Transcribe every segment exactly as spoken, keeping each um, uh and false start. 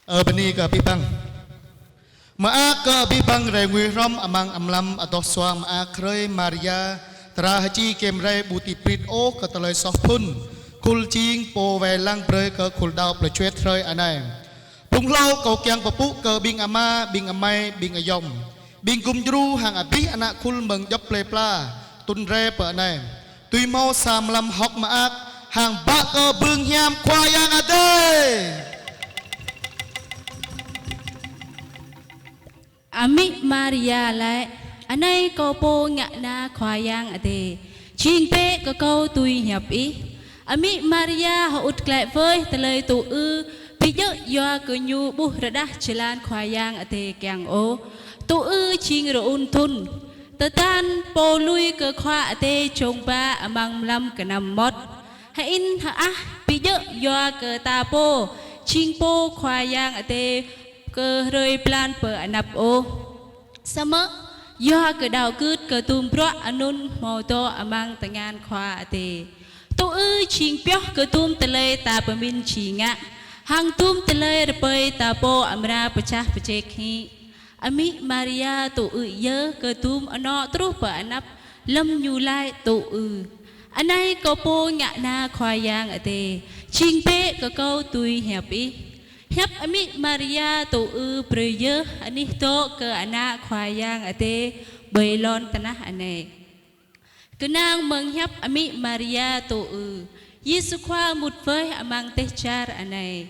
Ơ bơni kơ abih bang. Mơak kơ abih bang rai ngui hrŏm amăng amlăm adoh suang mơak hrơi Maria, dra hơči kĕm rai ƀu tĭp brĭt ôh kơ tơlơi soh phŭn, khul jing pô wai lăng brơi kơ khul đaŏ plơi Čuet hrơi anai. Blung hlâo kâo kiăng pơpŭ kơ ƀing ama, ƀing amai, ƀing ayŏng, ƀing gum djru hăng abih ană khul mơ̆ng djŏp plơi pla, trŭn rai pơ anai, tui hmâo sa mlam hơ̆k mơak hăng bă kơ bưng hiam Khua Yang Adai. Amĭ Maria laĭ: Anai kâo pô ngă na Khua Yang Adai, jing bĕ kơ kâo tui hiăp Ih. Amĭ Maria hơŭt glaĭ wơih tơlơi tŭ ư, ƀu djơ̆ yua kơ ñu ƀuh rơđah jơlan Khua Yang Adai kiăng ôh. Tŭ ư jing rơun thŭn. Tơdang pô lui kơ Khua Adai čong ba amăng mlam kơnăm mơmŏt. Hơĭn hơah ƀu djơ̆ yua kơ ta pô jing pô Khua Yang Adai kơ hrơi blan pơ anăp ôh. Samơ̆ yua kơ đaŏ gưt kơ dum bruă anŭn hmâo dŏ amăng tơngan Khua Adai. Tŭ ư jing pioh kơ dum tơlơi ta pơmĭn či ngă, hăng dum tơlơi rơpơi ta pô amra pơčah pơček hĭ. Amĭ Maria tŭ ư yơh kơ dum anŏ truh pơ anăp, lơ̆m ñu laĭ tŭ ư: Anai kâo pô ngă na Khua Yang Adai, jing bĕ kơ kâo tui hiăp Ih. Hiăp Amĭ Maria tŭ ư brơi yơh anih dŏ kơ ană Khua Yang Adai ƀơi lŏn tơnah anai. Kơnang mơ̆ng hiăp Amĭ Maria tŭ ư, Yêsu Khua mŭt wơih amăng dêh čar anai.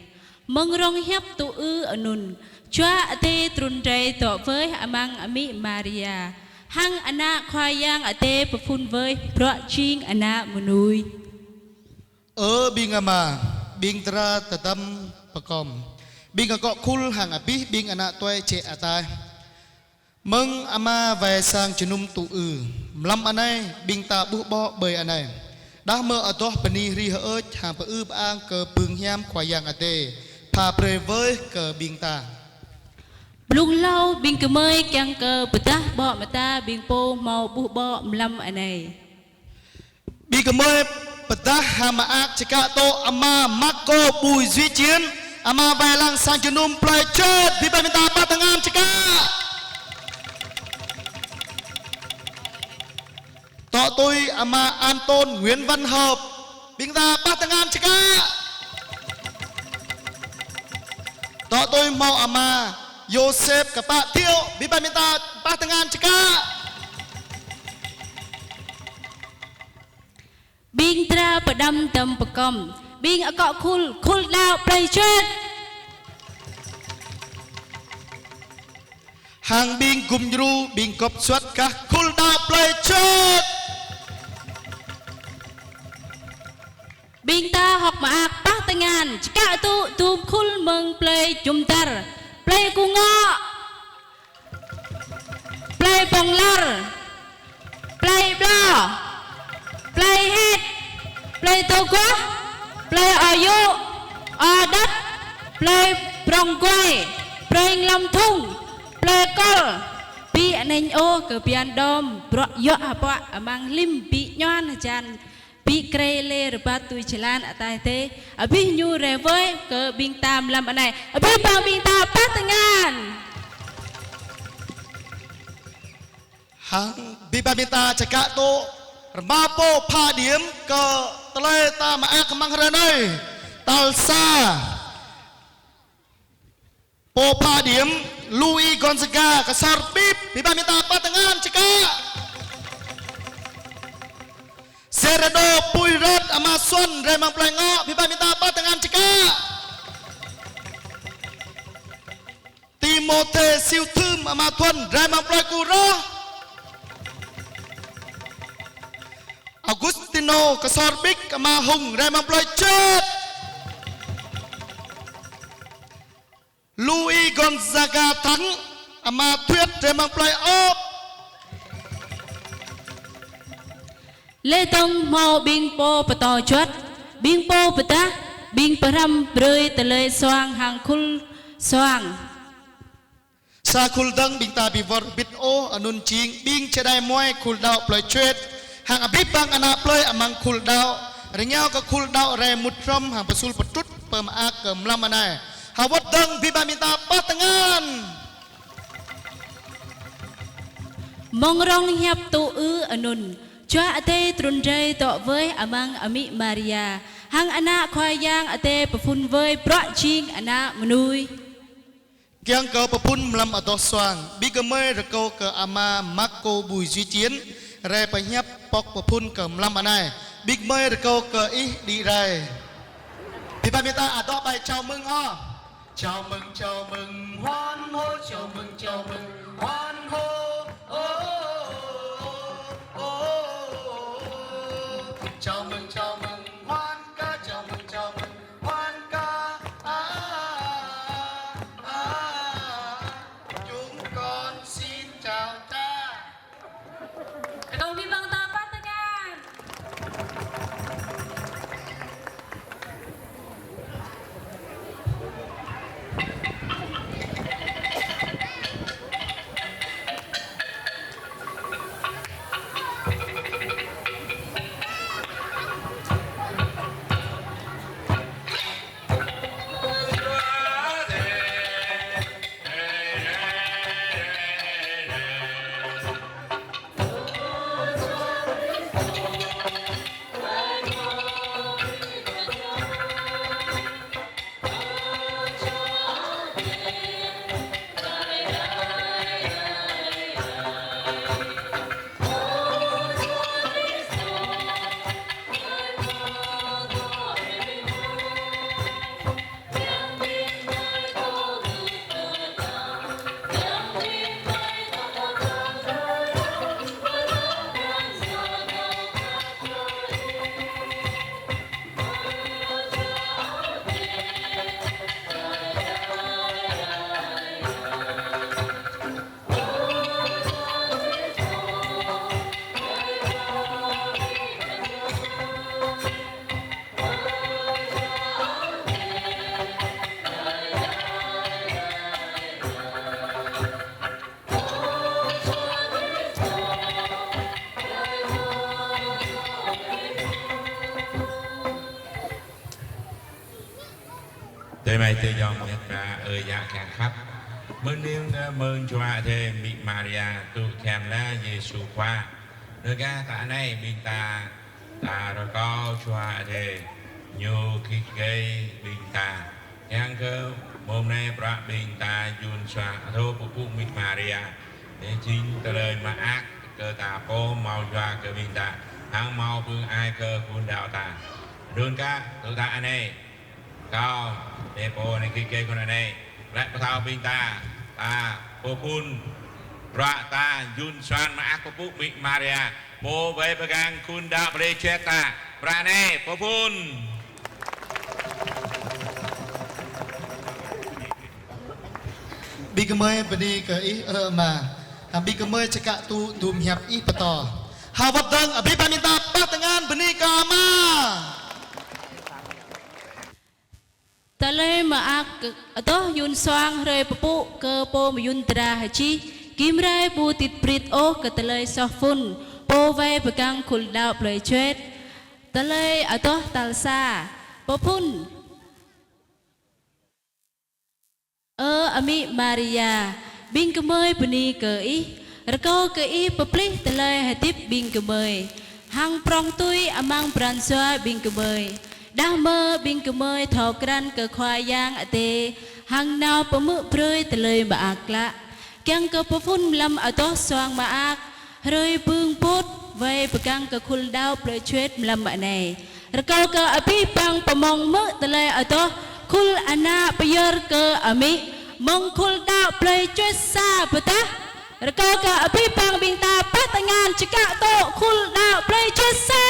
Mơ̆ng rŏng hiăp tŭ ư anŭn, Jua Adai trŭn rai dŏ wơih amăng Amĭ Maria, hăng ană Khua Yang Adai pơphŭn wơih bruă jing ană mơnuih. Ơ ƀing ama, ƀing dra tơdăm pơkom, ƀing akŏ khul hăng abih ƀing ană tuai čĕ ataih. Mơ̆ng ama wai sang jơnum tŭ ư, mlam anai ƀing ta ƀuh ƀô̆ ƀơi anai. Đah mơ̆ adoh bơni hrih hơơč hăng pơư pơang kơ bưng hiam Khua Yang Adai pha brơi wơih kơ ƀing ta. Blung hlâo ƀing gơmơi kiăng kơ pơdah ƀô̆ mơta ƀing pô hmâo ƀuh ƀô̆ mlam anai. Ƀing gơmơi pơdah hăng mơak čơkă tŏ ama Marco Bùi Duy Chiến, ama wai lăng sang jơnum plơi Čuet, ƀing ƀă mĭn ta pah tơngan čơkă. Tŏ tui ama Anton Nguyễn Văn Hợp, ƀing ta pah tơngan čơkă. Tŏ tui hmâo ama Yôsep Kơpă Thiệu, ƀing ƀă mĭn ta pah tơngan čơkă. Ƀing dra pơđăm dăm pơkom, ƀing akŏ khul, khul đaŏ plơi Čuet. Hăng ƀing gum djru, ƀing gŏp juăt gah khul đaŏ plơi Čuet. Ƀing ta hơ̆k mơak pah tơngan, čơkă tŭ dum khul mơ̆ng plơi Jum Dar, plơi Kơngŏ, plơi Pŏng Lar, plơi Blo, plơi Het, plơi Tơguah, plơi Ơ Yŭ, Ơ Đăt, plơi Prong Guai, plơi Nglam Thung, plơi Kol, ƀu anai ôh kơ biăn đom, bruă yŏ hơpuă amăng lim ƀu ñuan hơjan. Ƀu krê lĕ rơbat tui jơlan ataih dêh, abih ñu rai wơih kơ ƀing ta mlam anai. Abih bang ƀing ta pah tơngan. Hăng abih bang ƀing ta čơkă tŭ rơma pô pha điểm kơ tơlơi ta mơak amăng hrơi anai. Tal sa. Pô pha điểm Louis Gonzaga, Ksor Bip, ƀing ƀă mĭn ta pah tơngan čơkă. Gerardo Pui Rat, ama Xuân, rai mơ̆ng plơi Ngŏ, ƀing ƀă mĭn ta pah tơngan čơkă. Timôthê Siu Thưm, ama Thuần, rai mơ̆ng plơi Kơroh. Agustino Ksor Bik, ama Hung, rai mơ̆ng plơi Čuet. Louis Gonzaga Thắng, ama Thuyết, rai mơ̆ng plơi Ôp. Lê Tông hmâo ƀing pô pơtô juăt, ƀing pô pơdah, ƀing pơhrăm brơi tơlơi suang hăng khul suang. Sa khul dơ̆ng ƀing ta ƀu wơr bĭt ôh, anŭn jing ƀing čơđai muai khul đaŏ plơi Čuet, hăng abih bang ană plơi amăng khul đaŏ, rơngiao kơ khul đaŏ rai mŭt hrŏm hăng pơsul pơtrŭt pơmơak kơ mlam anai. Hơwơ̆t dơ̆ng abih bang ƀing ta pơtơngan. Mơ̆ng rŏng hiăp tŭ ư anŭn, Jua Adai trŭn rai dŏ wơ̆t amăng amĭ Maria, hăng ană Khua Yang Adai pơphun wơ̆t bruă jing ană mơnuih. Kiăng kơ pơphun mlam adoh suang, ƀing gơmơi rơkâo kơ ama Marco Bùi Duy Chiến rai pơhiăp pŏk pơphun kơ mlam anai. Ƀing gơmơi rơkâo kơ ih đĭ rai. Abih bang ƀing ta adôh bai chào mừng ôh. Chào mừng, chào mừng, hoan hô, chào mừng, chào mừng, hoan hô. Ô, ô, ô, ô, ô. Chào mừng, chào mừng, hoan ca, chào mừng, chào mừng, hoan ca. À, à, à. Chúng con xin chào cha. Rơkâo abih bang ta pơtơngan. Adơi amai adơi ayŏng met wa ơi yă kiăng khăp. Mơ̆ng anai kơ mơ̆ng Jua Adai Amĭ Maria tŭ kiăng laĭ Yêsu Khua. Rơkâo ta anai ƀing ta, ta rơkâo Jua Adai ñu git gai ƀing ta. Kiăng kơ mơ̆ng anai bruă ƀing ta yun suang adoh pơpŭ Amĭ Maria. Anai jing tơlơi mơak kơ ta pô hmâo yua kơ ƀing ta. Hăng hmâo pơ̆ng ai kơ khul đaŏ ta. Anŭn kah tŭ ta anai. Kâo, tơpă anai kơ kơ kơ anai. Lĕ pơthâo ƀing ta, ta pơphun, bruă ta yun suang mơak pơpŭ Amĭ Maria, pô wai pơgang khul đaŏ plei juăt ta. Bruă anai pơphun. Ƀing gơmơi bơni kơ ih, ơ ama. Hăng ƀing gơmơi čơkă tŭ dŭm hiăp ih pơtô. Hơwơ̆t dơ̆ng abih bang ƀing ta pơtơngan bơni kơ ama. Tơlơi mơak adoh yun suang hrơi pơpŭ kơ pô mơyŭn dra hơčih, gim rai ƀu tit prit ôh kơ tơlơi soh phŭn, pô wai pơgang khul đaŏ plei juăt. Tơlơi adoh tal sa, pơphun. Ơ Amĭ Maria, ƀing gơmơi bơni kơ ih, rơkâo kơ ih pơplih tơlơi hơdip ƀing gơmơi, hăng prŏng tui amăng pran jua ƀing gơmơi. Đah mơ̆ ƀing gơmơi thâo krăn kơ Khua Yang Adai, hăng nao pơhmư̆ brơi tơlơi mơak klă. Kiăng kơ pơphun mlam adoh suang mơak, hrơi bưng bôt, wai pơgang kơ khul đaŏ plei juăt mlam anai. Rơkâo kơ abih bang pơmŏng hmư̆ tơlơi adoh khul ană pơyơr kơ amĭ, mơ̆ng khul đaŏ plei juăt sa pơdah. Rơkâo kơ abih bang ƀing ta pơtơngan čơkă tŭ khul đaŏ plei juăt sa.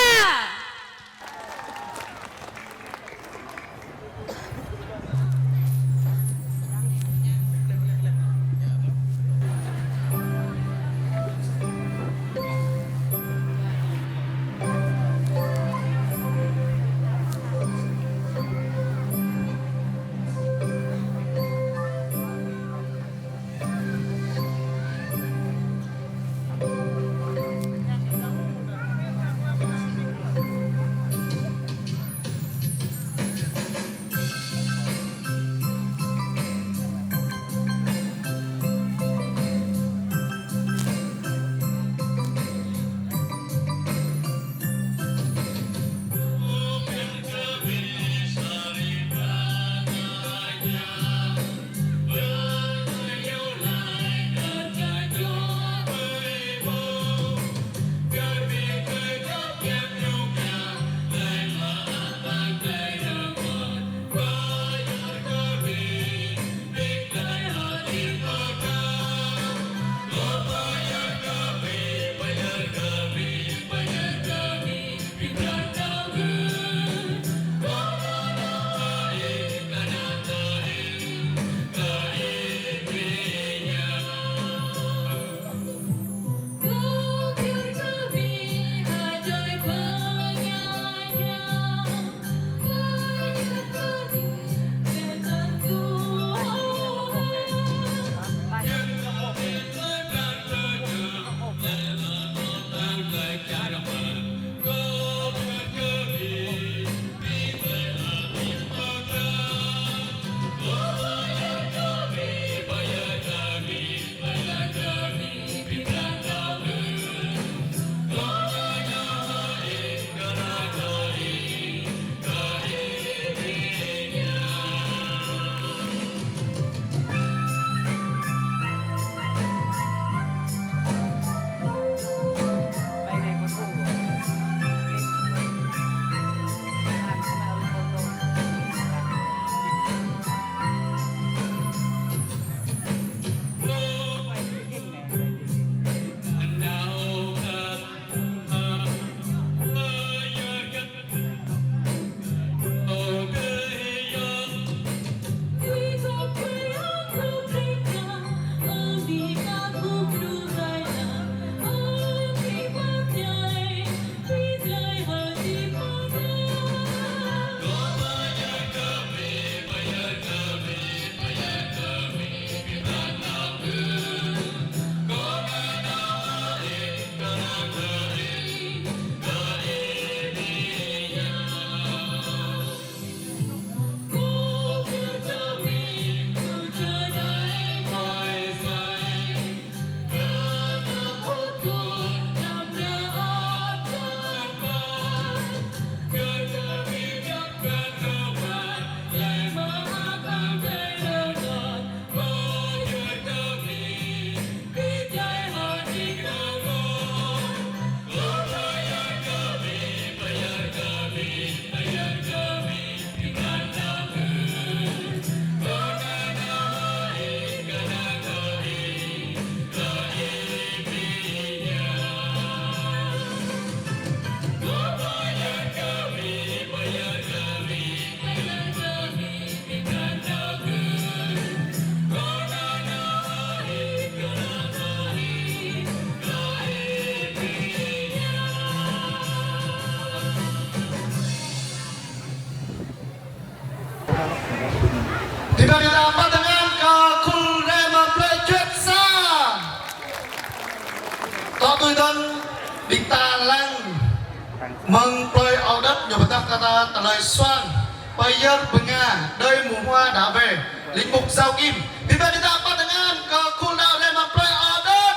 Ƀing ta lăng mơ̆ng plơi Ao Đớt ñu pơdah kơ ta tơlơi suan pơyơr bơnga đơi mơ̆ng hua đa wai, linh mục Zao Kim. Ƀing ta, ƀing ta pơtơngan kơ khul đăo rai mơ̆ng plơi Ao Đớt.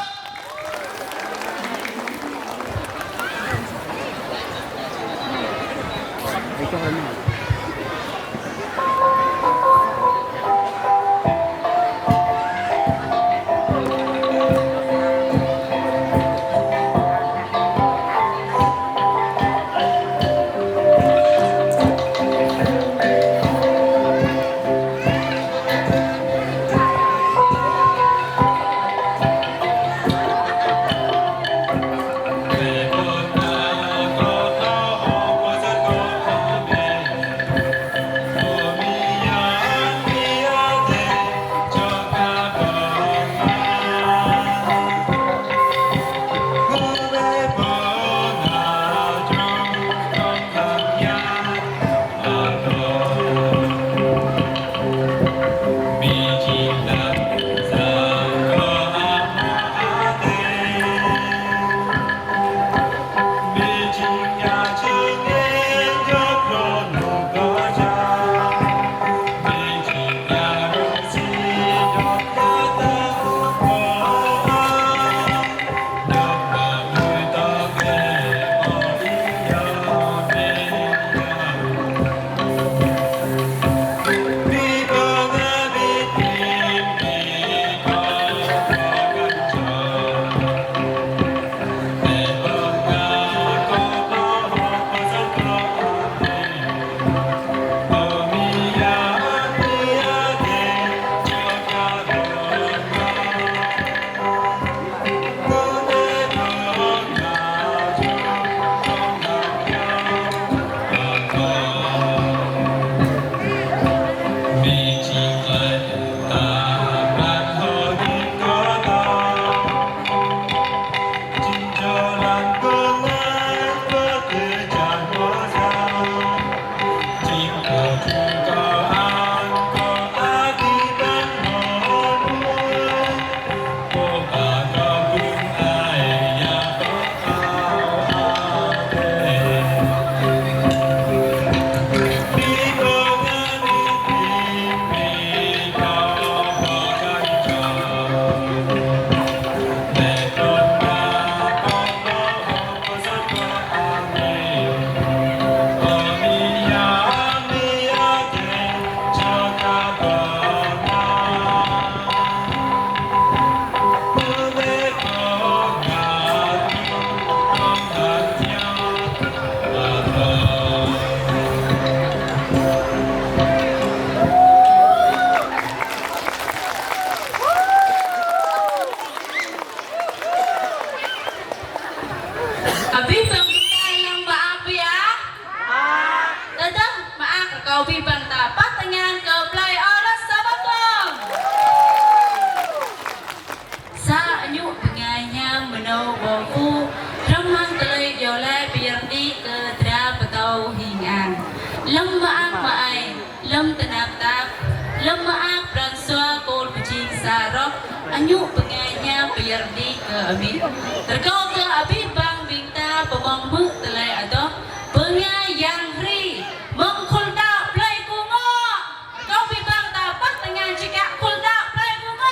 Abih bang ƀing ta lăng mơak biă. Tơdah mơak rơkâo abih bang ta pơtơngan kơ plơi Ao Đớt sa mơklong. Sa añŭ bơngai hiam mơnâo ƀâo phu, hrŏm hăng tơlơi iâu laĭ pơyơr đĭ kơ dra pơtâo hing ang. Lơ̆m mơak mơai, lơ̆m tơnap tap, lơ̆m mơak pran jua kôl pơjing sa rŏk, añŭ bơngai hiam pơyơr đĭ kơ amĭ. Rơkâo kơ abih bang ƀing ta pơmơ̆ng hmư̆ tơlơi adoh bơngai Yang Hri mơ̆ng khul đăo plơi Kơngo. Rơkâo abih bang ta pơtơngan čơkă khul đăo plơi Kơngo.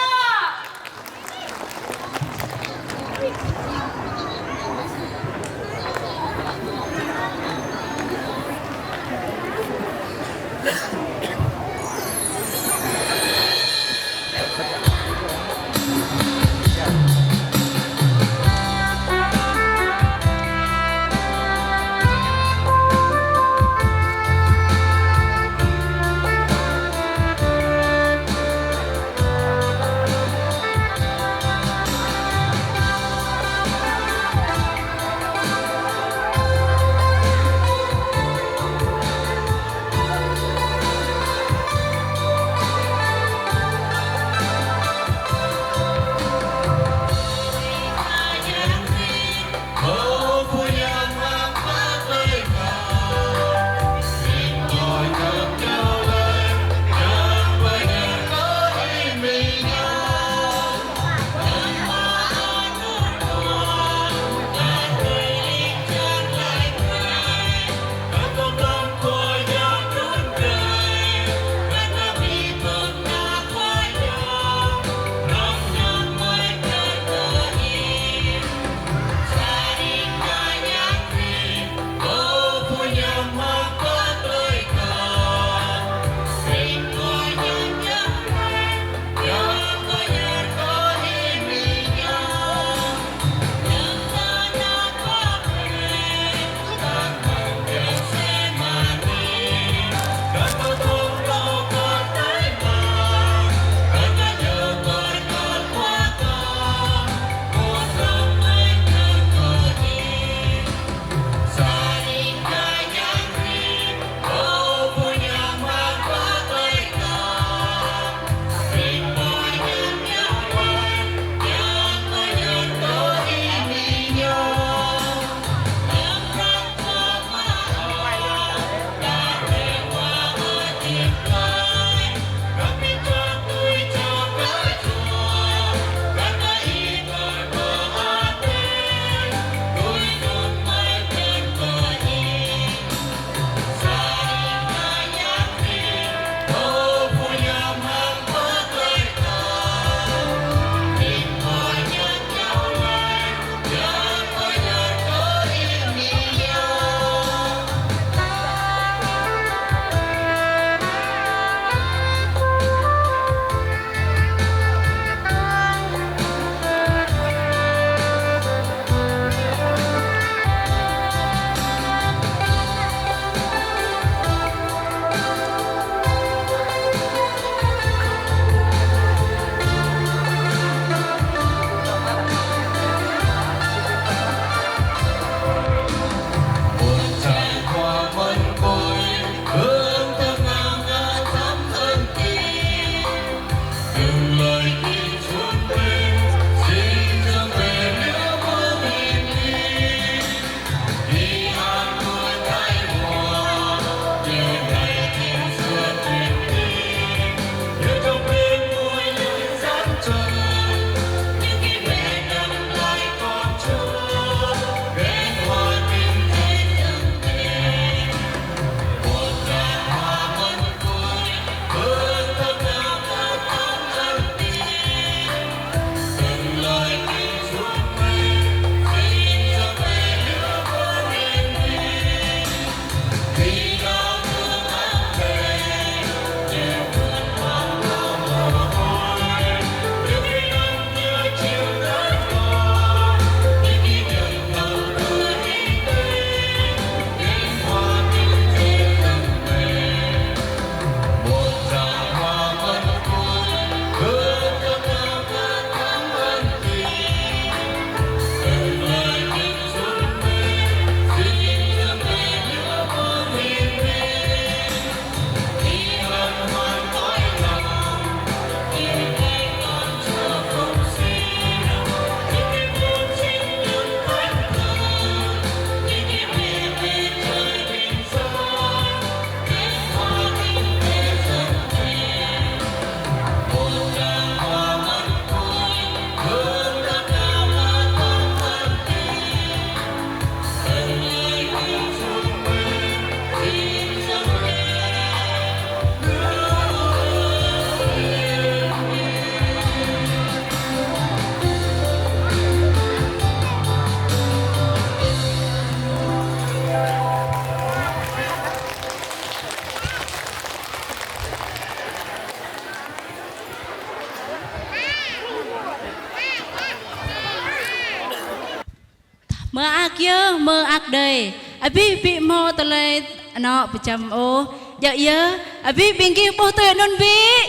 Mơak yơh, mơak đơi. Abih ƀu hmâo tơlơi anŏ pơčăm ôh. Djơ̆ yơh, abih ƀing gih ƀuh tui anŭn ƀĕ.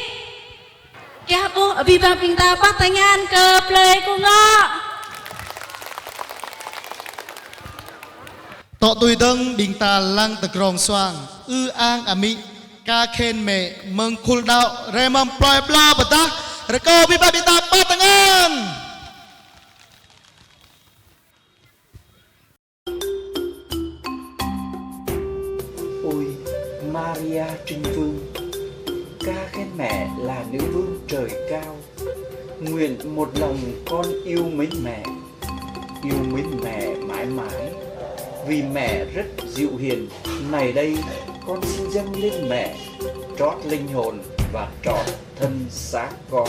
Yơh ƀuh, abih bang ƀing ta pah tơngan kơ plơi kơ ngŏ. Tŏ tui dơ̆ng ƀing ta lăng tơdrong suang, ư ang amĭ, ka khen mĕ, mơ̆ng khul đaŏ, rai mơ̆ng plơi pla pơdah, rơkâo abih bang ƀing ta pah tơngan. Ôi, Maria Trưng Vương, ca khen mẹ là nữ vương trời cao. Nguyện một lòng con yêu mến mẹ, yêu mến mẹ mãi mãi, vì mẹ rất dịu hiền. Này đây, con xin dâng lên mẹ trót linh hồn và trọn thân xác con.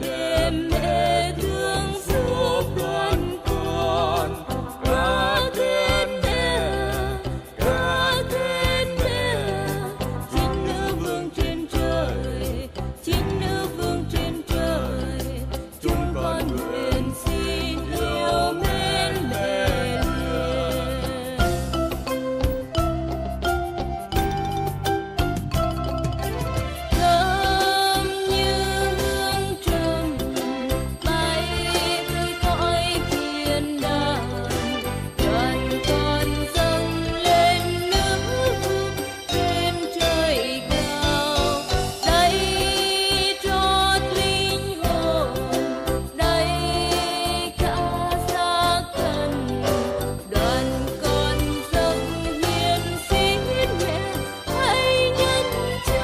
Đêm mẹ thương suốt con, con ca khen mẹ, ca khen mẹ, chính nữ vương trên trời, chính nữ vương trên trời. Chúng con nguyện xin yêu mến mẹ. Thơm như hương trầm bay tươi khói thiên đàng, đoàn con dâng lên nước trên trời cao, đảy trót linh hồn, đảy cả xác thân. Đoàn con dâng hiến xin mẹ hãy nhận cho.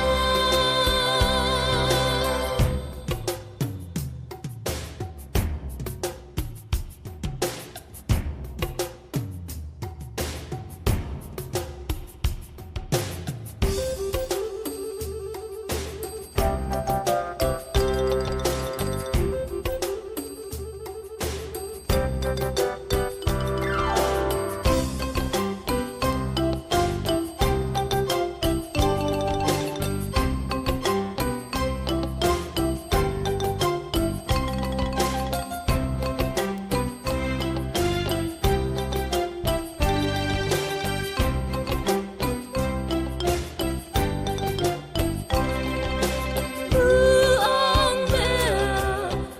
Ư ang mẹ,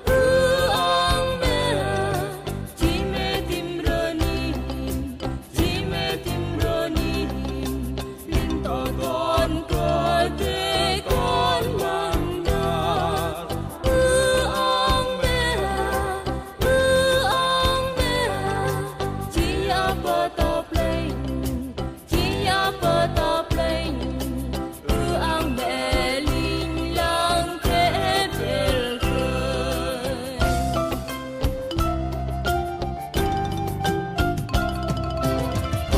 ư ang mẹ, či mẹ tim rơni, či mẹ tim rơni, ling tŏ kon kơ dê kon mơ̆ng anai. Ư ang mẹ, ư ang mẹ, či ia pơtô plĕnh, či ia pơtô plĕnh, ư ang mẹ ling lang kơ ƀel kơi.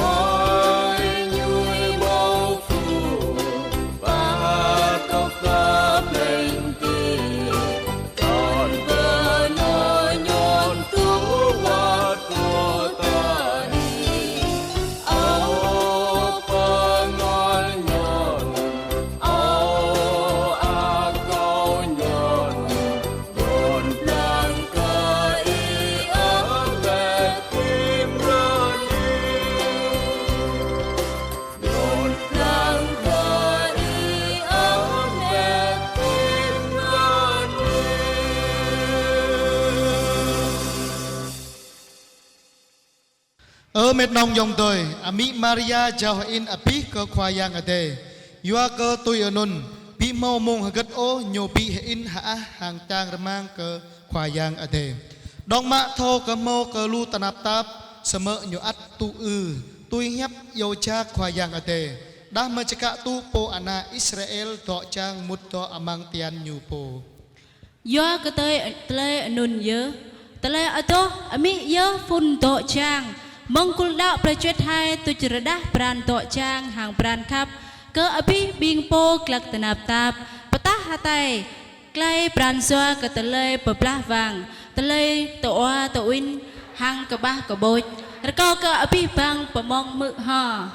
Ơi, ñu ƀuh pơtô plĕnh ti Tơl bơnô ñon tŭ wơ̆t kơ ta ni. Ơ pơngol ñon, ơ akâo ñon, ñon blang kơ ih ơ mĕt tim rơni. Ơ mĕt nong ayŏng adơi, amĭ Maria jao hơĭn abih kơ Khua Yang Adai. Yua kơ tui anŭn, ƀu hmâo mông hơgĕt ôh ñu ƀu hơĭn hơah hăng čang rơmang kơ Khua Yang Adai. Đŏng mă thâo kơ hmâo kơ lu tơnap tap, samơ̆ ñu ăt tŭ ư, tui hiăp iâu jak Khua Yang Adai, đah mơčơkă tŭ pô ană Israel dŏ čang mŭt dŏ amăng tian ñu pô. Yua kơ tơlơi, tơlơi anŭn yơh, tơlơi adoh amĭ yơh phŭn dŏ čang, mơ̆ng kul đăo plơi čuĕt hai tuč rơđah pran dŏ čang hăng pran khăp kơ abih ƀing pô glăk tơnap tap, pơtah hơtai, klai pran jua kơ tơlơi pơblah wang, tơlơi tơua tơuin hăng kơƀah kơƀôč. Rơkâo kơ abih bang pơmŏng hmư̆ hŏ.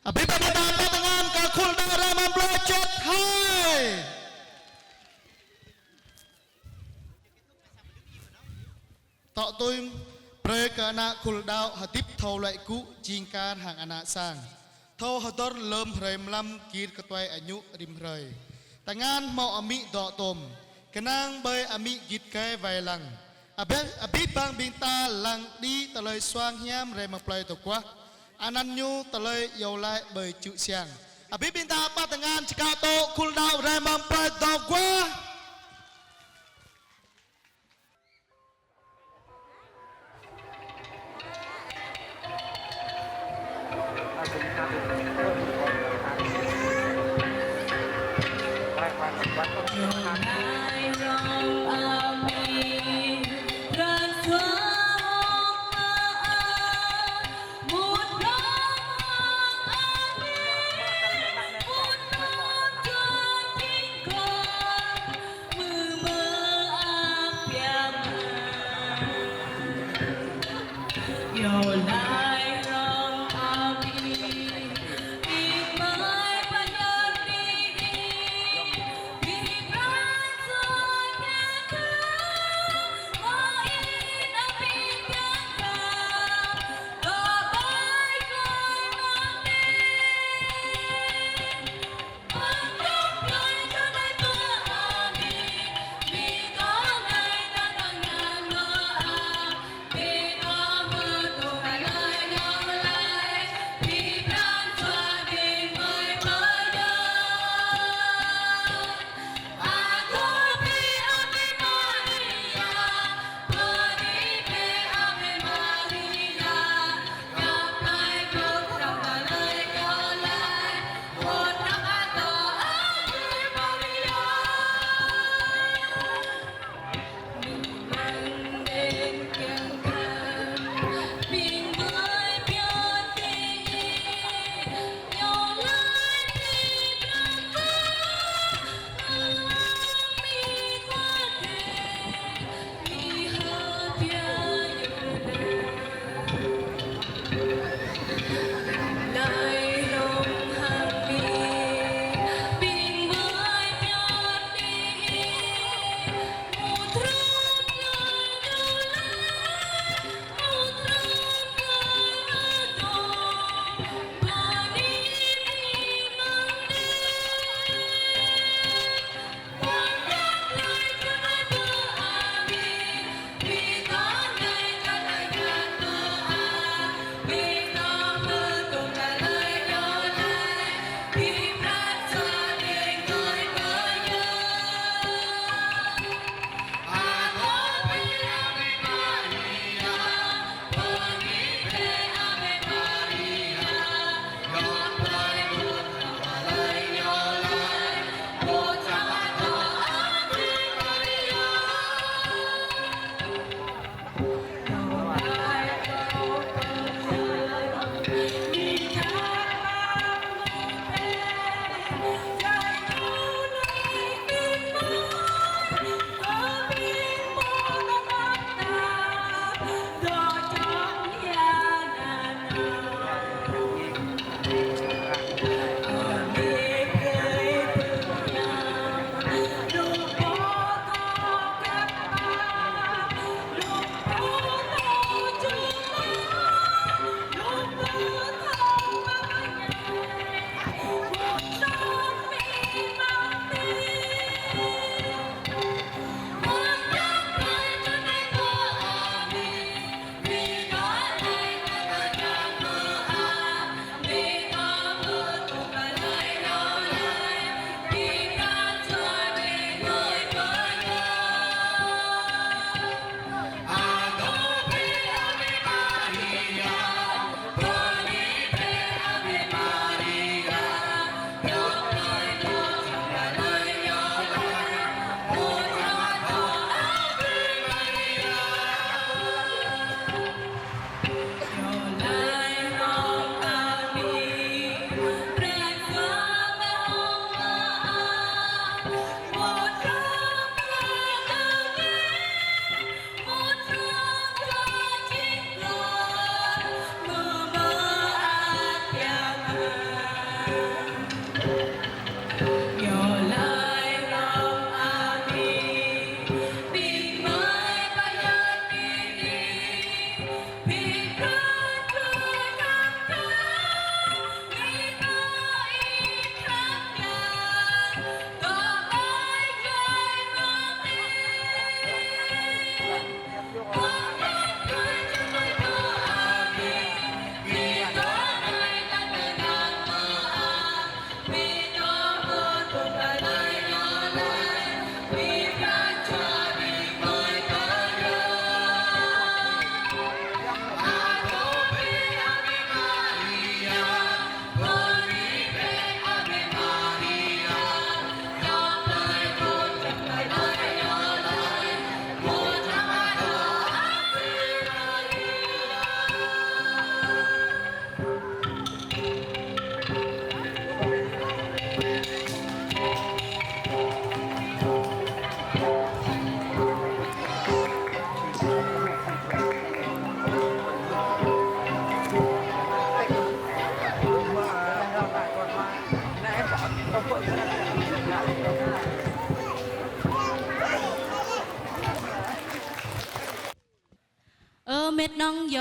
Abih bang ƀing ta pơtơngan kơ khul đăo rai mơ̆ng plơi čăt hai. Tŏ tui brơi kơ ană khul đăo hơdip thâo luăi gŭ jing kar hăng ană sang. Thâo hơdơr lơ̆m hrơi mlam gir kơtuai añŭ rĭm hrơi. Tơngan hmâo amĭ dŏ tôm, kơnang ƀơi amĭ git gai wai lăng. Abih, abih bang ƀing ta lăng đĭ tơlơi suang hiam rai mơ̆ng plơi tơguah. Anăn ñu tơlơi iâu laĭ ƀơi čư̆ siăng. Abih ƀing ta pơtơngan čơkă tŏ khul đăo rai mơ̆ng plơi tơguah.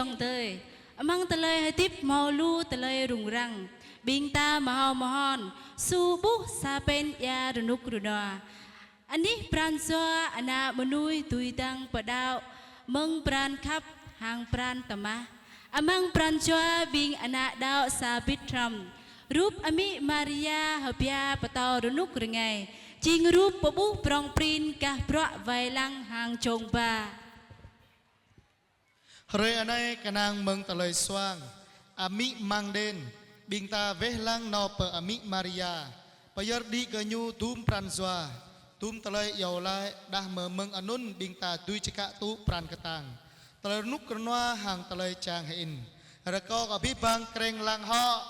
ayŏng adơi. Amăng tơlơi hơdip hmâo lu tơlơi rŭng răng, ƀing ta mơhao mơhon, su ƀuh sa pên ia rơnŭk rơnua. Anih pran jua ană mơnuih dưi dăng pơđaŏ mơ̆ng pran khăp hăng pran tơmah. Amăng pran jua ƀing ană đaŏ sa bit hrŏm, rup Amĭ Maria hơbia pơtâo rơnŭk rơngai, jing rup pơƀuh prŏng prin gah bruă wai lăng hăng jông ba. Hrơi anai kơnang mơ̆ng tơlơi suang Amĭ Măng Đen, ƀing ta weh lăng nao pơ Amĭ Maria, pơyơr đĭ kơ ñu dŭm pran jua, dŭm tơlơi iâu laĭ, đah mơ̆ng anŭn ƀing ta dưi čơkă tŭ pran kơtang, tơlơi rơnŭk rơnua hăng tơlơi čang hơĭn. Rơkâo kơ abih bang kreng lăng hŏ.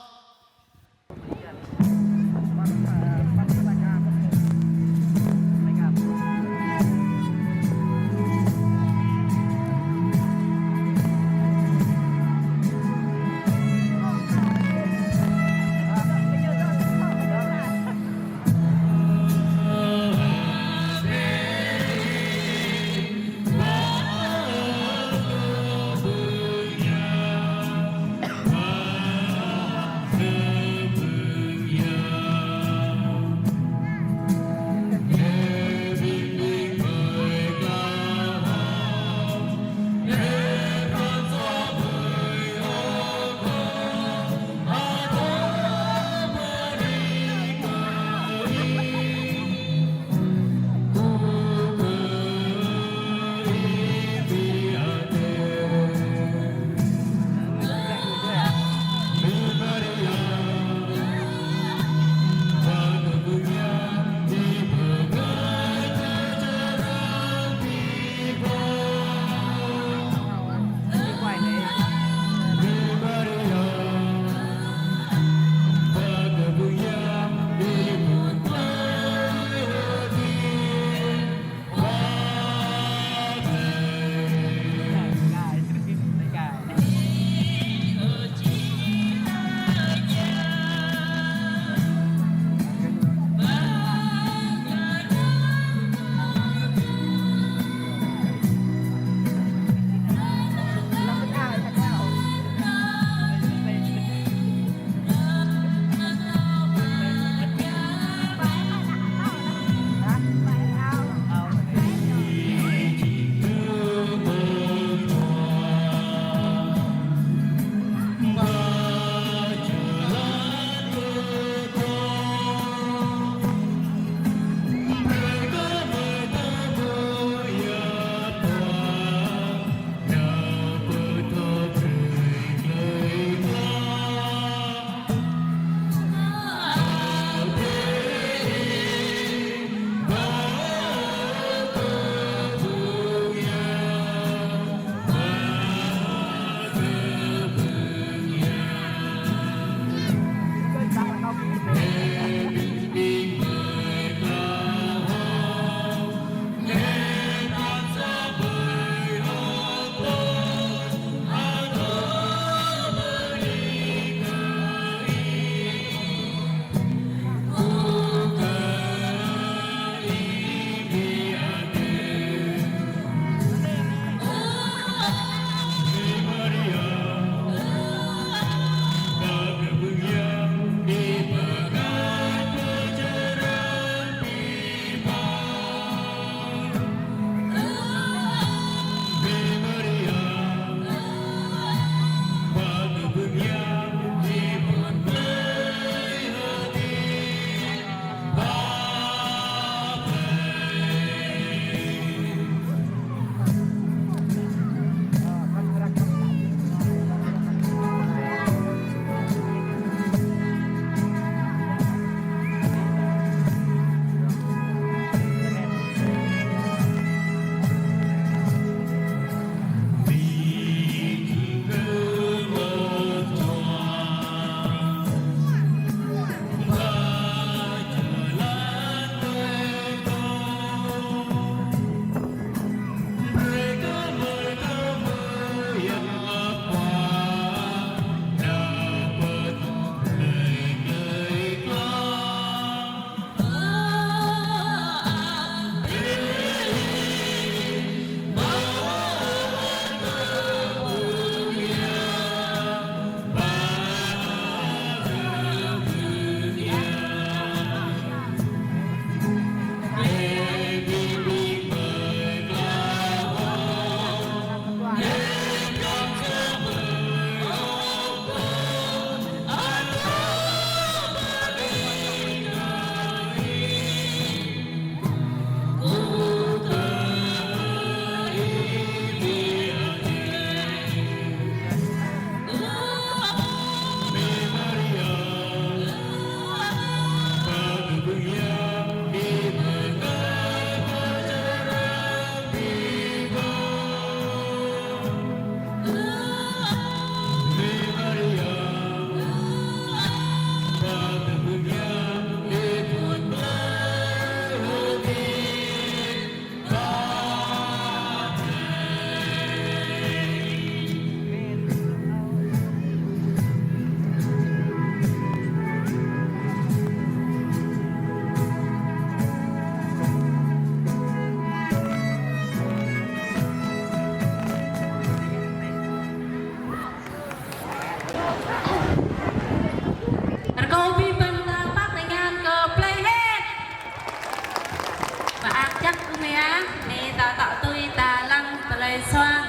Anai, anai ta tŏ tui ta lăng tơlơi suang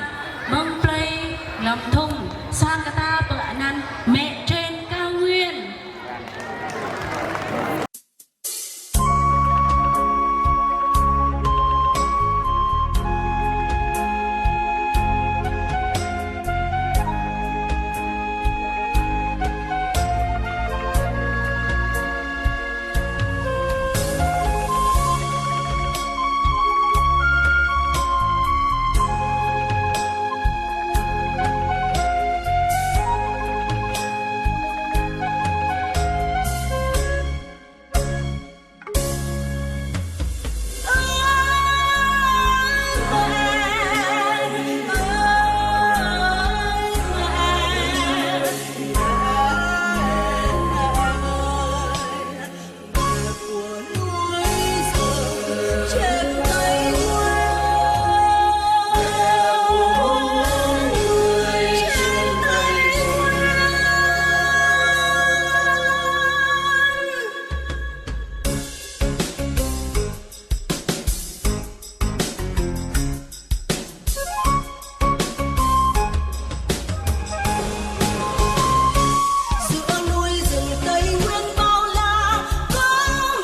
mơ̆ng plơi Lâm Thung, suang kơ ta pơanăn Mẹ trên cao nguyên. Giữa núi rừng Tây Nguyên bao la, có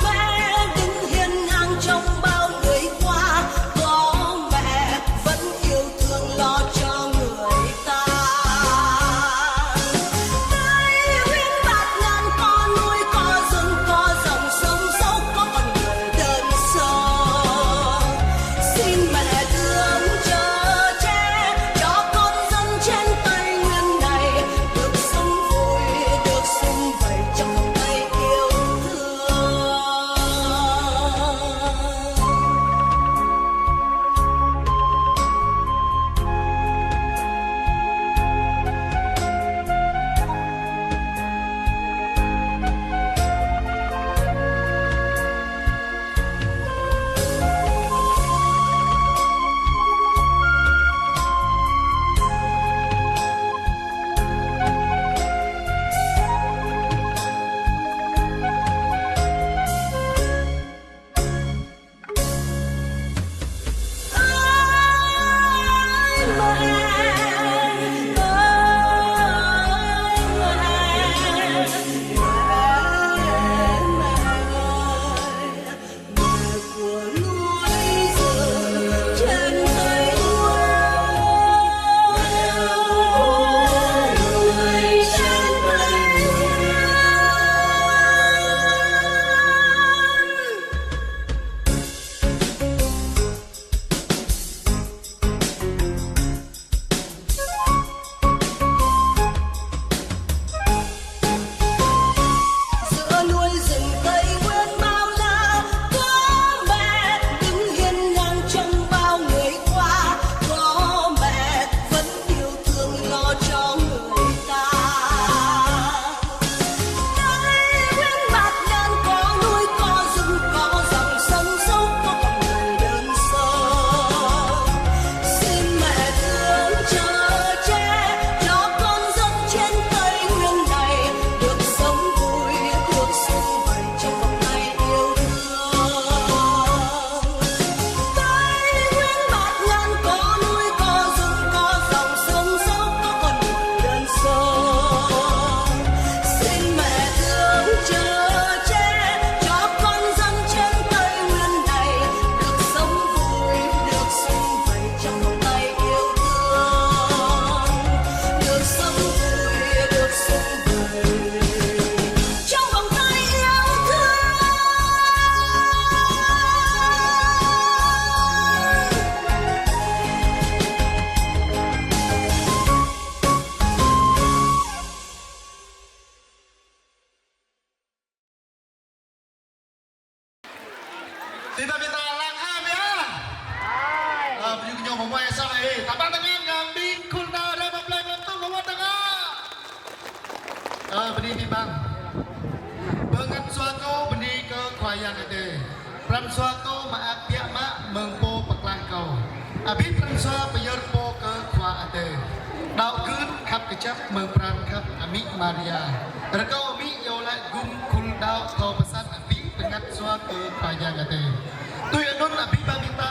mẹ đứng hiên ngang trong bao người qua, có mẹ vẫn yêu thương lo cho người ta. Tây Nguyên bạt ngàn có núi, có rừng, có dòng sông dốc, có con người đơn sơ. Xin mẹ thương chở che cho con dân trên Tây Nguyên này được sống vui, được sum vầy trong vòng tay yêu thương. Giữa núi rừng Tây Nguyên bao la, có mẹ đứng hiên ngang trong bao người qua, có mẹ vẫn yêu thương lo cho người ta. Tây Nguyên bạt ngàn có núi, có rừng, có dòng sông dốc, có con người đơn sơ. Xin mẹ thương chở che cho con dân trên Tây Nguyên này được sống vui, được sum vầy trong vòng tay yêu thương. Tây Nguyên bạt ngàn có núi, có rừng, có dòng sông dốc, có con người đơn sơ. Xin mẹ thương chở che cho con dân trên Tây Nguyên này được sống vui, được sum vầy trong vòng tay yêu thương. Được sống vui, được sum vầy trong vòng tay yêu thương. Tơdah ƀing ta lăng ha ƀiă. Ơ, ƀing ñu mơmuai soh ih. Tơpă tơngan ngă ƀing khul đaŏ rai pơ plơi Lâm Thung mơmuai tơngan. Ơ, bơni ƀing ƀăng. Bơngăt sua kâo bơni kơ Khua Yang Adai. Pran sua kâo mơak biă mă mơ̆ng Pô Pơklaih kâo. Abih pran sua pơyơr pô kơ Khua Adai. Đaŏ gưt khăp kơjăp mơ̆ng pran khăp amĭ Maria. Rơkâo amĭ iâu laĭ gum khul đaŏ thâo pơsat abih bơngăt sua kơ Khua Yang Adai. Tui anŭn abih bang ƀing ta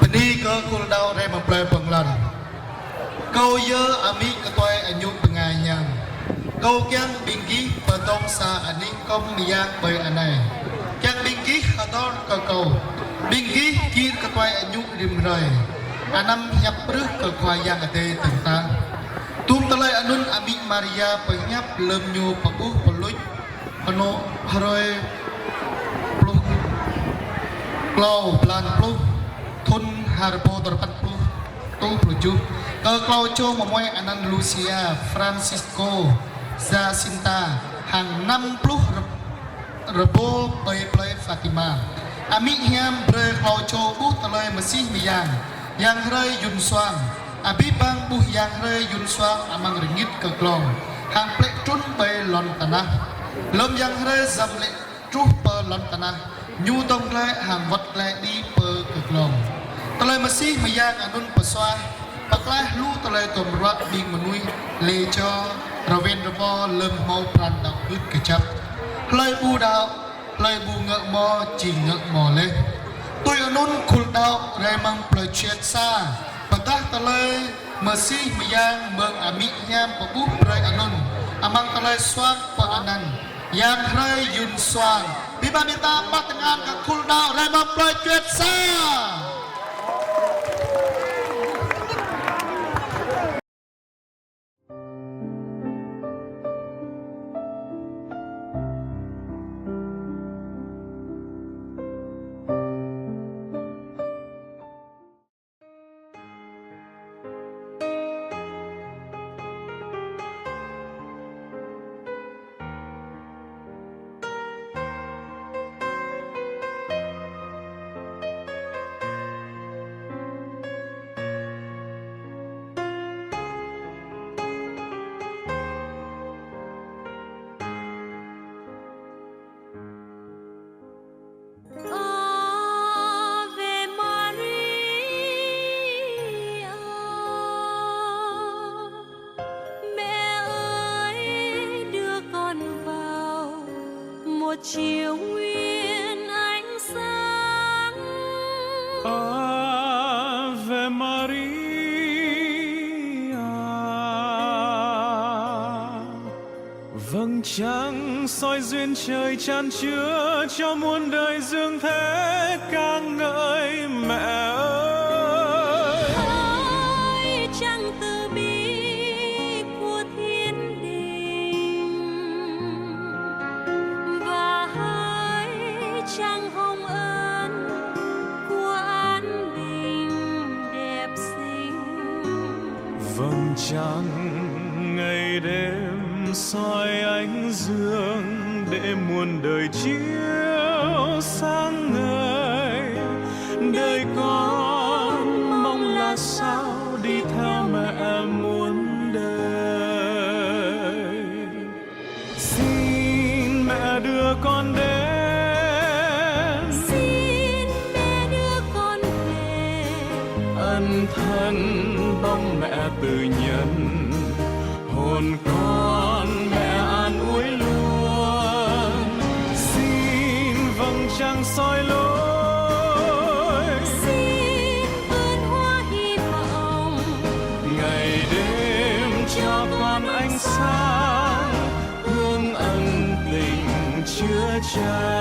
Bơni kơ khul đăo rai mă plơi pơng lăn. Kâo yơh amĭ kơ tuai añŭ bơngai hiam. Kâo kiăng ƀing gih pơdŏng sa anih kŏm mơyang ƀơi anai. Kiăng ƀing gih hơdơr kơ kâo. Ƀing gih gir kơ tuai añŭ rĭm hrơi. Anăm hiăp brưh kơ Khua Yang Adai tơ̆ng tah. Tum tơlơi anŭn amĭ Maria pơhiăp lơ̆m ñu pơƀuh pơluč. Anŏ hrơi pluh klâo blan pluh thŭn ha rơbâo dua rơpăn pluh tơjuh. Kơ klâo čô mơmuai anăn Lucia, Francisco, Jacinta, hăng năm pluh rơbâo ƀơi plơi Fatima. Amĭ hiam brơi klâo čô ƀuh tơlơi mơsih mơyang, yang hrơi yŭn suang. Abih bang ƀuh yang hrơi yŭn suang amăng rơngit kơ glông, hăng plĕ trŭn ƀơi lŏn tơnah. Lơ̆m yang hrơi dăm lĕ truh pơ lŏn tơnah, ñu dŏng glaĭ hăng wơ̆t glaĭ đĭ pơ kơ glông. Tơlơi mơsih mơyang anŭn pơsuaih, pơklaih lu tơlơi tuôm ruă ƀing mơnuih, lĕ čô, rơwen rơbo lơ̆m hmâo pran đăo gưt kơjăp. Hlơi ƀu đăo, hlơi ƀu ngă mơ̆ či ngă mơ̆ laih. Tui anŭn khul đăo rai mơ̆ng plơi Čuet Sa, pơdah tơlơi mơsih mơyang mơ̆ng amĭ hiam pơƀuh brơi anŭn, amăng tơlơi suang pơanăn, yang hrơi yŭn suang. Ƀing ƀă ƀing ta pơdah tơngan kơ khul đăo rai mơ̆ng plơi Čuet Sa. Chiếu nguyện ánh sáng. Ave Maria. Vầng trăng soi duyên trời chan chứa cho muôn đời, dường thế ca ngợi Mẹ ơi. Hỡi trăng từ bi của thiên đình và hỡi trăng hồng ân của an bình đẹp xinh. Vầng trăng ngày đêm soi ánh dương để muôn đời chiếu sáng ngời. Đời con mong là sao đi theo Mẹ muôn đời. Xin Mẹ đưa con đến. Xin Mẹ đưa con về. Ân thân bóng Mẹ tự nhân, hồn con Mẹ an ủi luôn. Xin vầng trăng soi lối. Xin vườn hoa hy vọng. Ngày đêm cho con ánh sáng, hương ân tình chứa chan.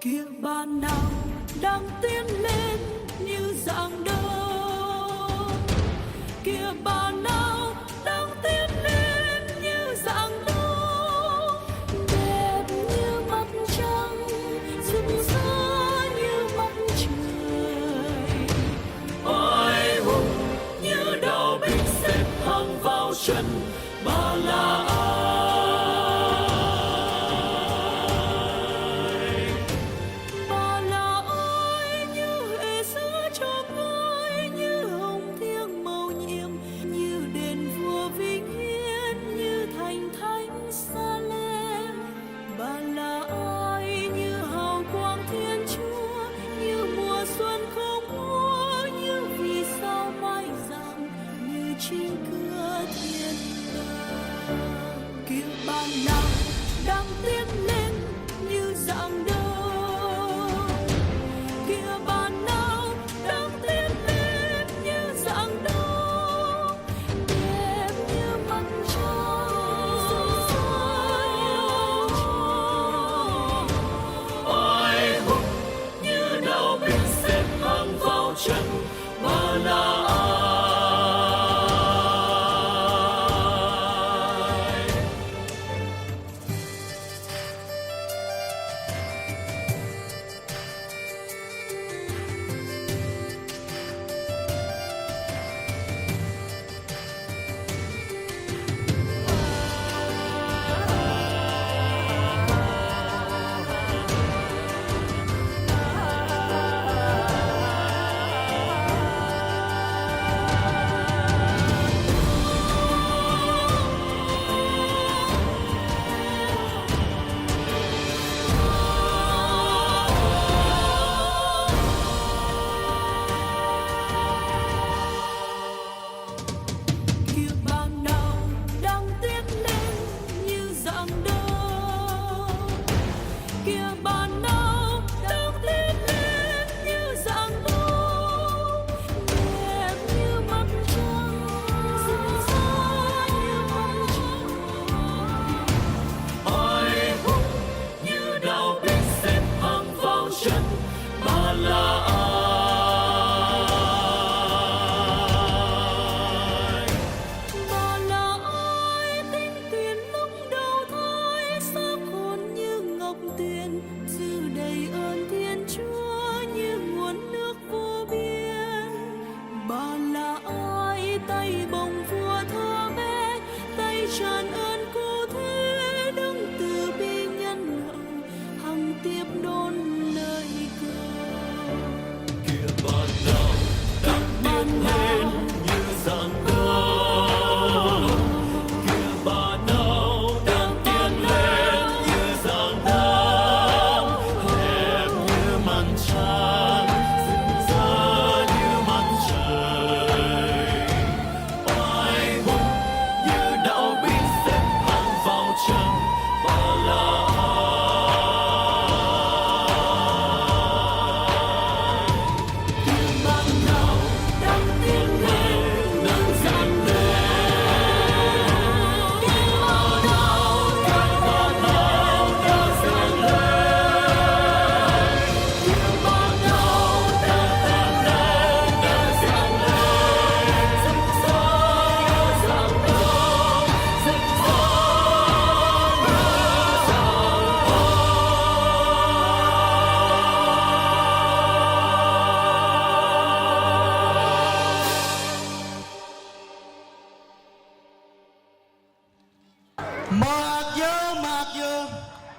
Kìa Bà nao đang tiến lên như dạng đông. Kìa Bà nao đang tiến lên như dạng đông. Đẹp như mặt trăng, rực rỡ như mặt trời. Oai hùng như đạo binh xếp hàng vào trận. Bà là ai? Bà là ai như hệ sứ cho con?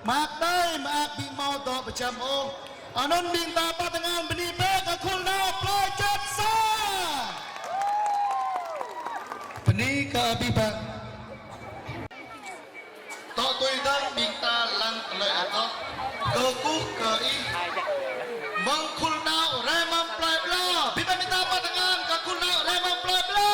Mơak đơi mơak ƀing hmâo dŏ pơčăm ôh. Anŭn ƀing ta pơtơngan bơni bĕ kơ khul đăo plơi Čư̆ Sa. Bơni kơ abih bang. Dŏ tui dơ̆ng ƀing ta lăng tơlơi adôh kơkuh kơ ih. Mơ̆ng khul đăo rai mơ̆ng plơi Blo. Abih bang ƀing ta pơtơngan kơ khul đăo rai mơ̆ng plơi Blo.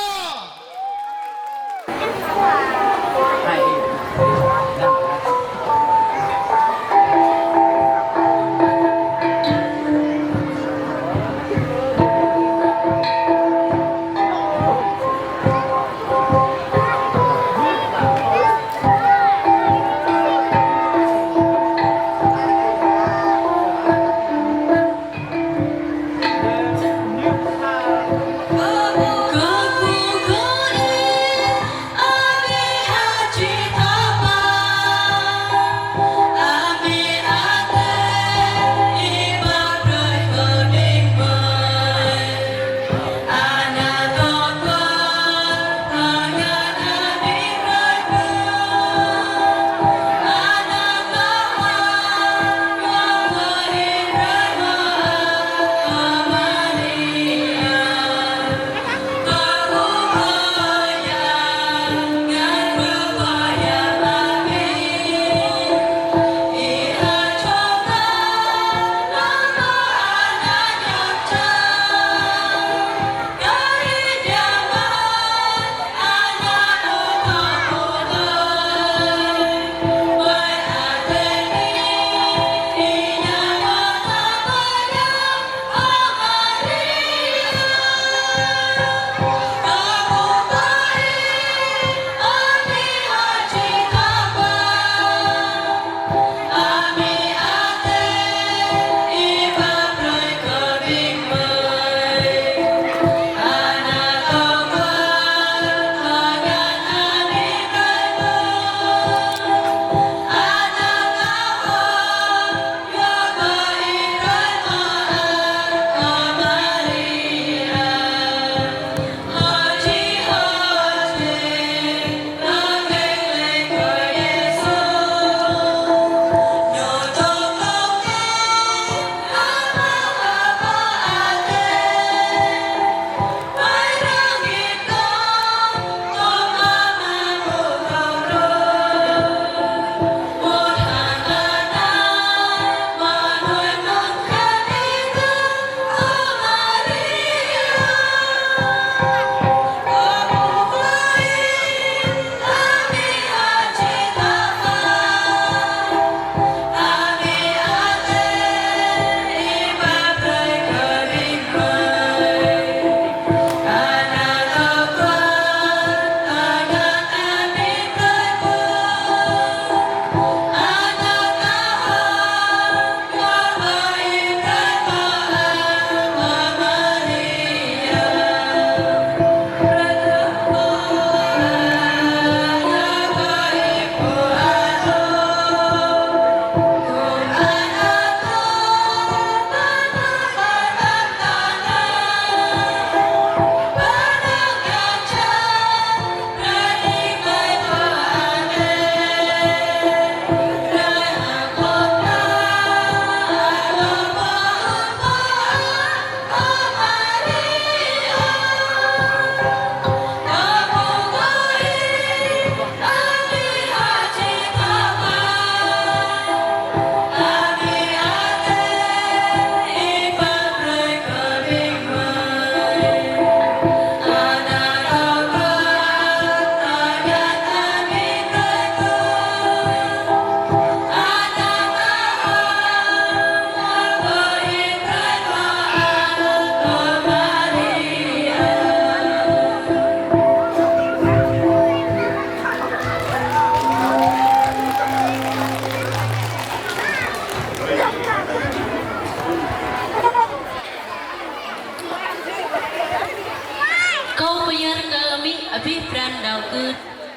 Kâo pơyơr kơ amĭ abih pran đaŏ gưt.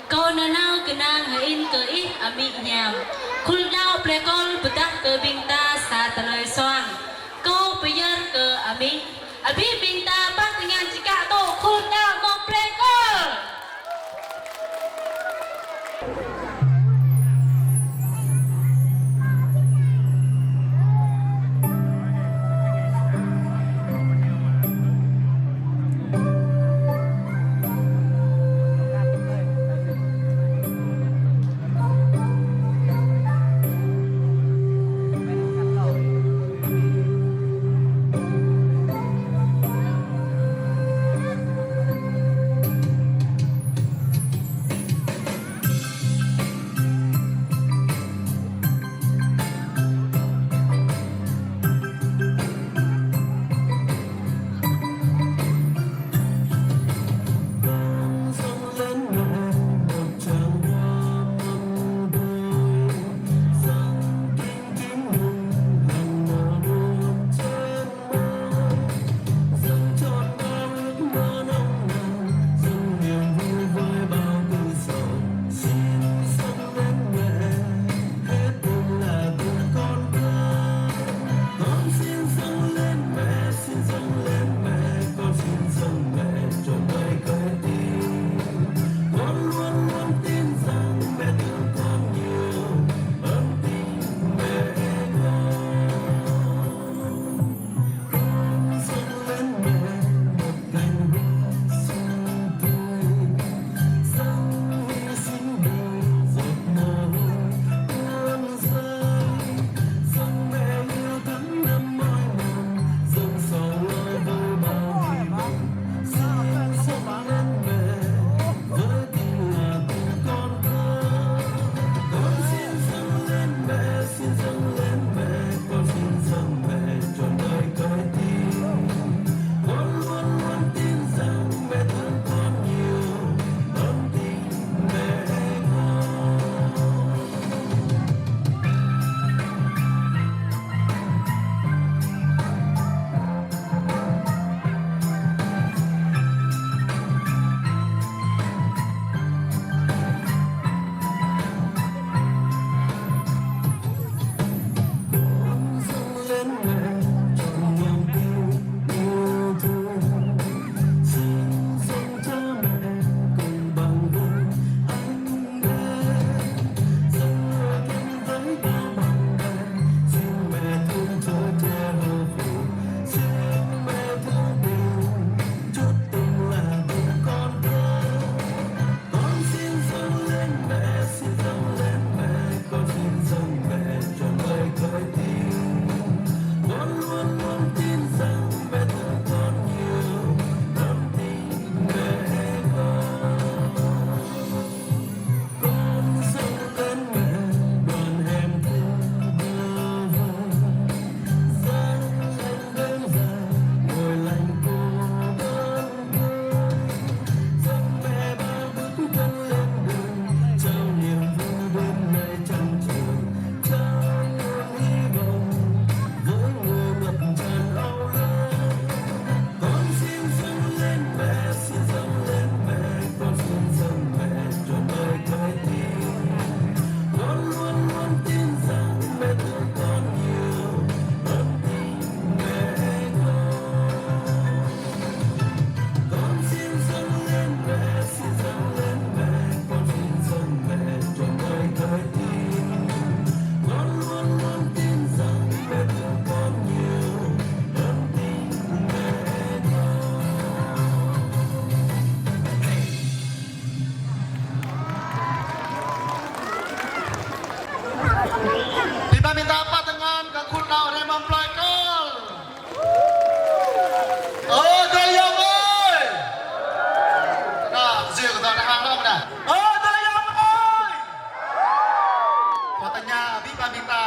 Kâo nanao kơnang hơĭn kơ ih amĭ hiam. Khul đaŏ plơi Kol pơdah kơ ƀing ta sa tơlơi suang. Kâo pơyơr kơ amĭ. Abih ƀing ta pơtơngan čơkă tŏ khul đaŏ mơ̆ng plơi Kol.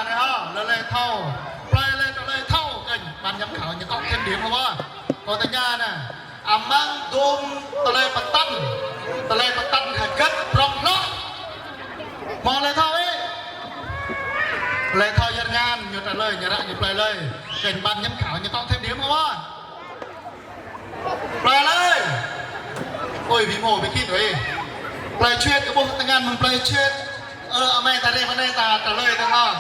Anai hă, lơi lơi thâo. Plơi lơi tơlơi thâo kơnh ban giám khảo ñu cộng thêm điểm hă. Kâo tơña anai. Amăng dôm tơlơi pơtăn. Tơlơi pơtăn hơgĕt prŏng hloh. Hmâo lơi thâo ih? Lơi thâo Yuan Ngan ñu trả lời, ñu ră ñu plơi lơi. Kơnh ban giám khảo ñu cộng thêm điểm hă. Plơi lơi. Ôi, ƀu hmâo ƀu khĭn ơi. Plơi Čuet, kơ ƀuh tơngan mơ̆ng plơi Čuet. Ơ, amai ta rê mơnai ta trả lời tơ hă.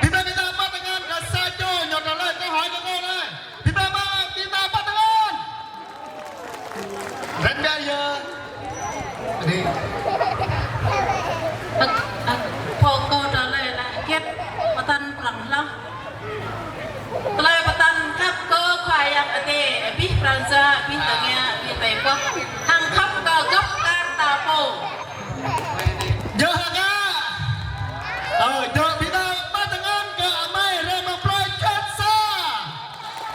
Ƀing ta, ƀing ta pơtơngan kơ sa čô ñu trả lời câu hỏi kơ kâo anai. Ƀing ta pơ-, ƀing ta pơtơngan. Rĕn biă yơh. Đi. Pơ-, pơ-, pô kâo trả lời lah hơgĕt pơtăn prŏng hloh. Tơlơi pơtăn khăp kơ Khua Yang Adai, abih pran jua, abih tơngia, abih tai pŏk. Hăng khăp kơ gŏp kar ta pô. Djơ̆ hă kơ? Ơ, djơ̆ ƀing ta pơtơngan kơ amai rê mơ̆ng plơi Čuet sa.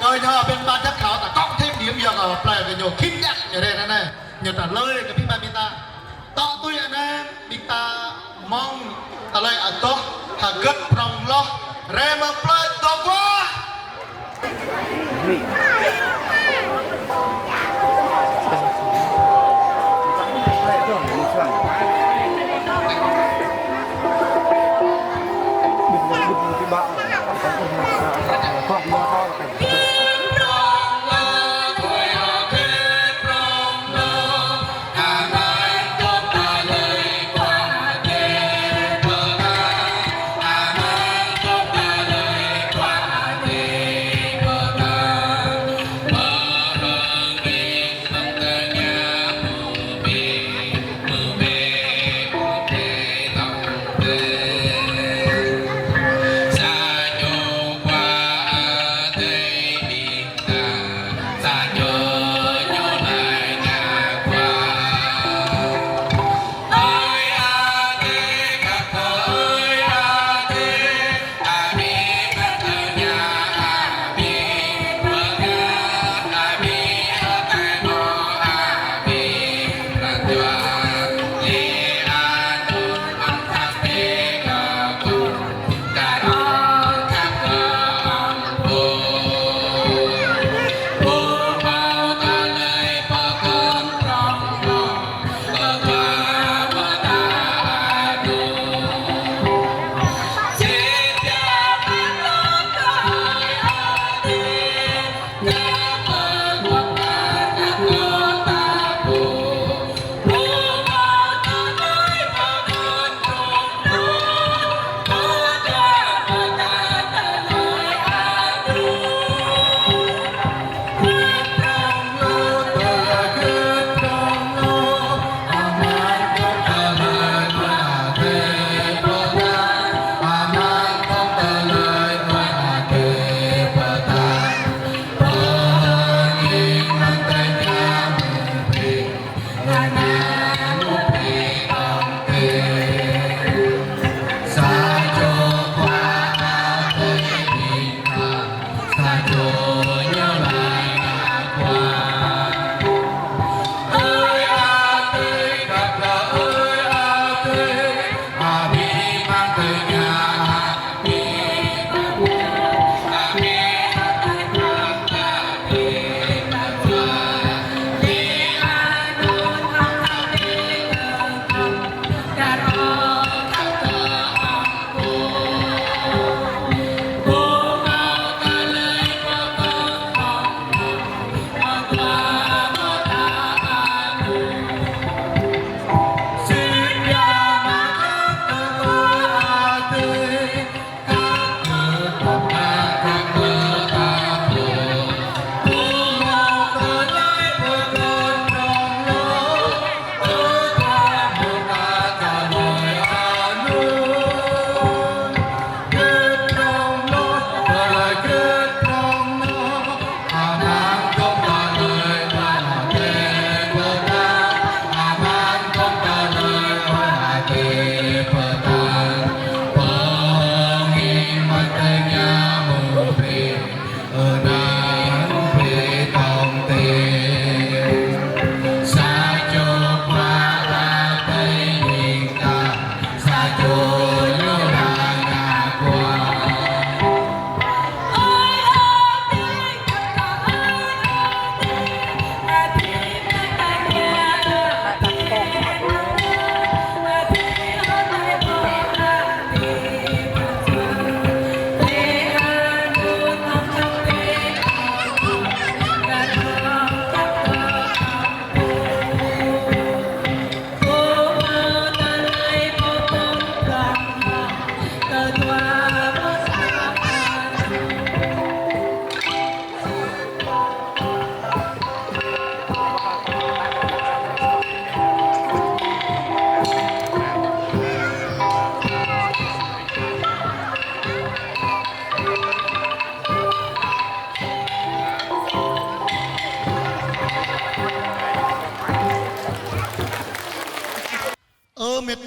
Kơ ñu ƀing ban giám khảo ta cộng thêm điểm yơh kơ plơi kơ ñu khĭn jăk ñu rê anai. Ñu trả lời kơ ƀing ta, ƀing ta. Tŏ tui anai, ƀing ta mơ̆ng tơlơi adoh hơgĕt prŏng hloh, rê mơ̆ng plơi Dŏ Guah.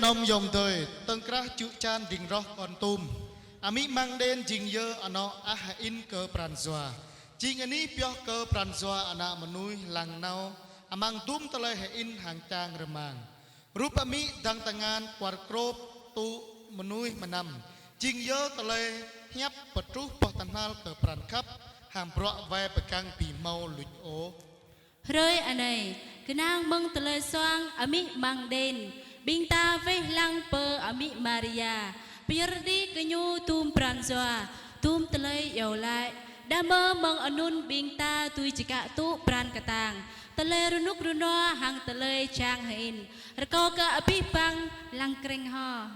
Ayŏng adơi, tơ̆ng krah čư̆ čan ding roh Kon Tum, amĭ amăng Đen jing yơh anŏ ah hơĭn kơ pran jua. Jing anih pioh kơ pran jua ană mơnuih lăng nao amăng dum tơlơi hơĭn hăng čang rơmang. Rup amĭ dăng tơngan kuar krôp tŭ mơnuih mơnam, jing yơh tơlơi hiăp pơtruh boh tơhnal kơ pran khăp hăng bruă wai pơgang ƀu hmâo luč ôh. Hrơi anai, kơnang mơ̆ng tơlơi suang amĭ amăng Đen, ƀing ta weh lăng pơ amĭ Maria, pơyơr đĭ kơ ñu dum pran jua, dum tơlơi iâu laĭ. Đah mơ̆ mơ̆ng anŭn ƀing ta dưi čơkă tŭ pran kơtang, tơlơi rơnŭk rơnua hăng tơlơi čang hơĭn. Rơkâo kơ abih bang lăng krĕng hŏ.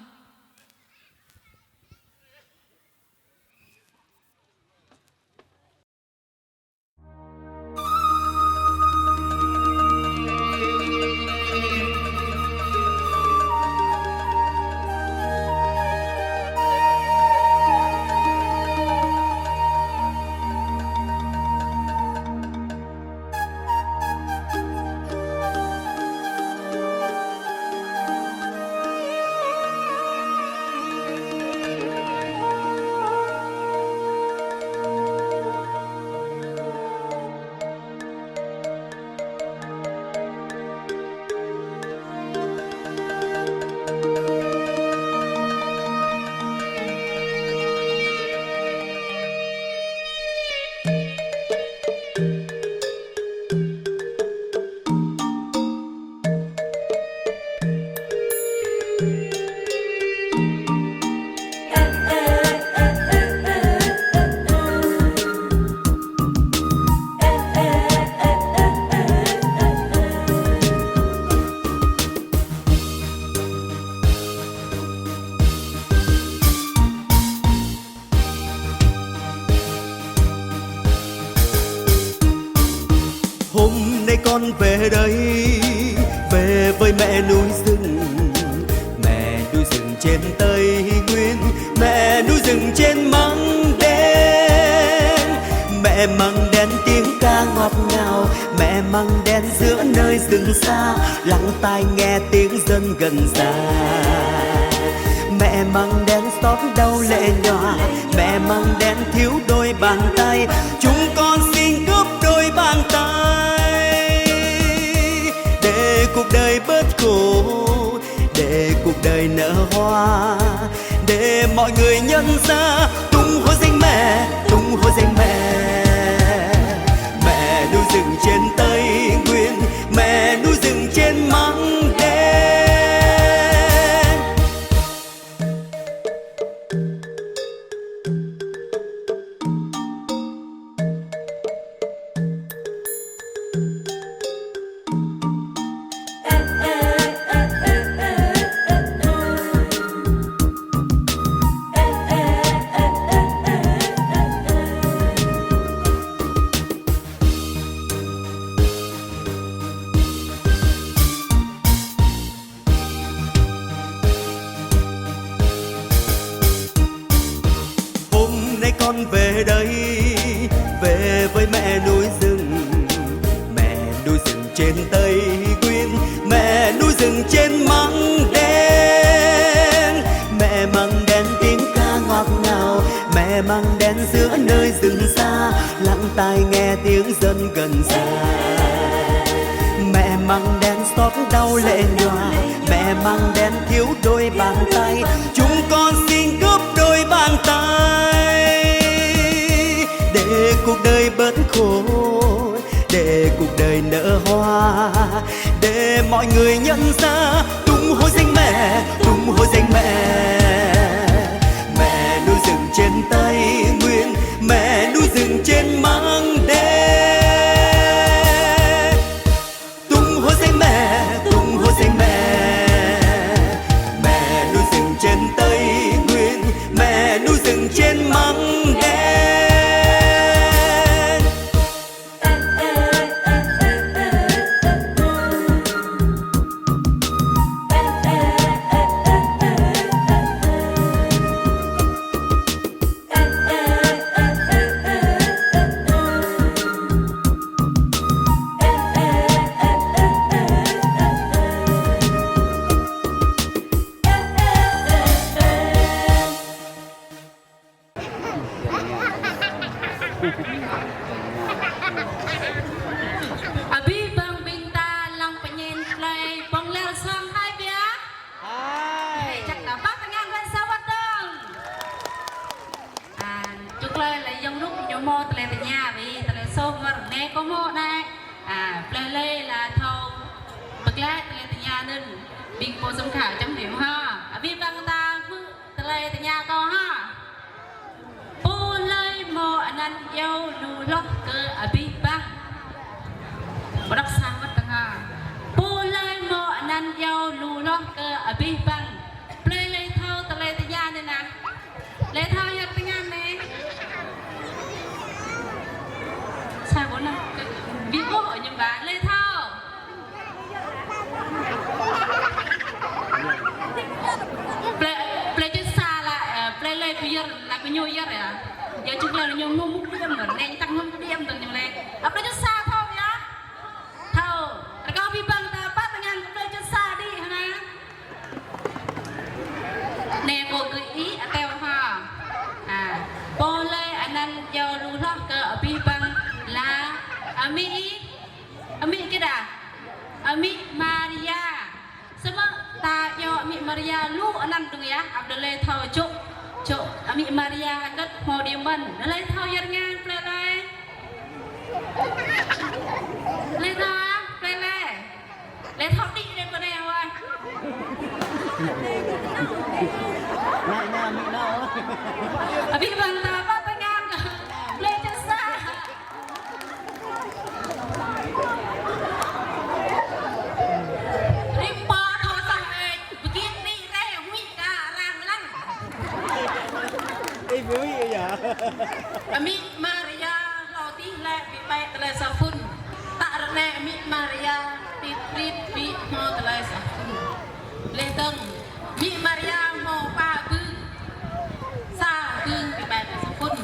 Hôm nay con về đây, về với mẹ núi rừng, mẹ núi rừng trên Tây Nguyên, mẹ núi rừng trên Măng Đen. Mẹ Măng Đen tiếng ca ngọt ngào, mẹ Măng Đen giữa nơi rừng xa, lắng tai nghe tiếng dân gần xa. Mẹ Măng Đen xót đau lệ nhòa, mẹ Măng Đen thiếu đôi bàn tay, chúng con xin gấp đôi bàn tay để cuộc đời bớt khổ, để cuộc đời nở hoa, để mọi người nhận ra tung hô danh mẹ, tung hô danh mẹ. Mẹ núi rừng trên Tây Nguyên, mẹ núi rừng trên Măng Đen. Hôm nay con về đây, về với mẹ núi rừng, mẹ núi rừng trên Tây Nguyên, mẹ núi rừng trên Măng Đen. Mẹ Măng Đen tiếng ca ngọt ngào, mẹ Măng Đen giữa nơi rừng xa, lắng tai nghe tiếng dân gần xa. Mẹ Măng Đen xót đau lệ nhòa, mẹ Măng Đen thiếu đôi bàn tay, chúng con xin gấp đôi bàn tay để cuộc đời bớt khổ, để cuộc đời nở hoa, để mọi người nhận ra tung hô danh mẹ, tung hô danh mẹ. Mẹ núi rừng trên Tây Nguyên, mẹ núi rừng trên Măng Đen. Tung hô danh mẹ, tung hô danh mẹ. Mẹ núi rừng trên Tây Nguyên, mẹ núi rừng trên Măng Đen. Abih bang ƀing ta lăng pơñen plơi Pong Lel Sang hai biă. Hai. Hai, čang ta pah tơngan ƀơi sa wơ̆t dơ̆ng. A, čuk lơi lĕ yŏng lŭk ñu hmâo tơlơi tơña ƀơi, tơlơi soh mơ̆r ne kơ hmâo anai. A, plơi lơi la thâo pơklaih tơlơi tơña anŭn. Ƀing pô sum khă čăm đĭ ha. Abih bang ta hmư̆ tơlơi tơña kâo ha. Pô hlơi hmâo anăn iâu lu hloh kơ abih bang. Pơđŏk sa wơ̆t tơngan. Pô hlơi hmâo anăn iâu lu hloh kơ abih bang. Plơi lơi thâo tơlơi tơña anai nă. Lơi thâo yơr tơngan anai. Sa ƀuh nă. Ƀu ƀuh ôh ñu ƀă. Lơi thâo. Plơi, plơi čư̆ sa la, ơ, plơi lơi pơyơr, la kơ ñu yơr yơh. Yơh čư̆ lơi ñu mŭk mŭk đĭ yơh, neng tak mŭk đĭ yơh tơl ñu lĕ. Ơ, plơi čư̆ sa thâo yơh. Thâo. Rơkâo abih bang ta pah tơngan plơi čư̆ sa đĭ hă nă. Nê kơ gơ̆ ih ateo ha. A, pô hlơi anăn iâu lu hloh kơ abih bang la amĭ ih. Amĭ kơ đa. Amĭ Maria. Samơ̆ ta iâu amĭ Maria lu anăn dơ̆ng yơh, ăp đa lơi thâo čŭk. Čŭk amĭ Maria hơgĕt hmâo đĭ mơ̆n. Đa lơi thâo yơr tơngan plơi lơi. Lơi thâo, plơi lơi. Lĕ thâo đĭ đĕ pơ anai wơ̆t. Nai, nai, amĭ nao. Abih bang ta pah tơngan kơ plơi čư̆ sa. Rĭm pơ thâo sah ĕč, bơgit ni rĕ, huĭ kơ arăng lăng. Ih, huĭ yơh. Amĭ Maria, hlâo adih lĕ ƀu ƀĕ tơlơi soh phŭn. Tă ră anai amĭ Maria tit prit ƀu hmâo tơlơi soh phŭn. Leh dơ̆ng, amĭ Maria hmâo pă bưng. Sa bưng ƀu ƀĕ tơlơi soh phŭn.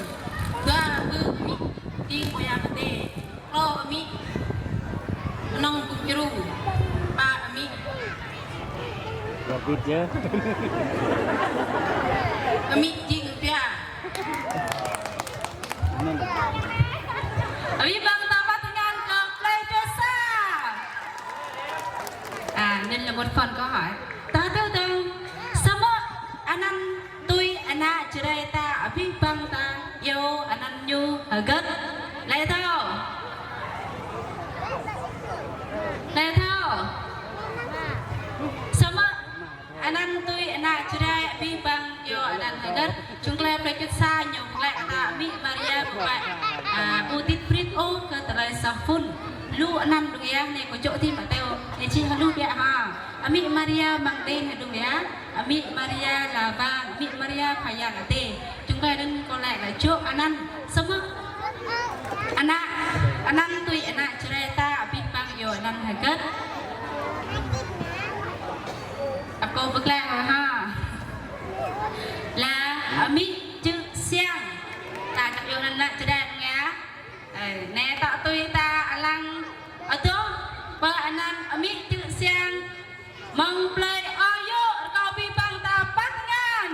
Dua bưng amĭ jing ƀu yang adai. Klâo amĭ anŏng bưng djru. Pă amĭ. Gabit yơh. Amĭ jing pia. Abih bang ta pah tơngan kơ plơi čư̆ sa. A, anŭn lĕ một phần câu hỏi. Ta tơ tơ. Samơ̆ anăn tui ană Jrai ta abih bang ta iâu anăn ñu hơgĕt. Lĕ thâo. Lĕ thâo. Samơ̆ anăn tui ană Jrai abih bang iâu anăn hơgĕt. Čung klĕ plơi čư̆ sa ñu klĕ ta amĭ Maria klĕ. A, ƀu tit prit ôh kơ tơlơi soh phŭn. Lu anăn dơ̆ng yơh nê kơ čŏk ti Mateo. Nê čih hơlu biă ha. Amĭ Maria mơ̆ng đen hơdôm yơh. Amĭ Maria la bang, amĭ Maria pha yang adai. Čung klĕ anŭn kơ lĕ la čŏk anăn. Samơ̆ ană, anăn tui ană Jrai ta abih bang iâu anăn hơgĕt. Akŏ pơklĕ ha. La amĭ čư̆ siăng. Ta čŏk iâu anăn ană Jrai ngă. Ơ, nê tŏ tui ta alăng. Adoh, pơ anăn amĭ čư̆ siăng. Mơ̆ng plơi Ơi Yŭ, rơkâo abih bang ta pah tơngan.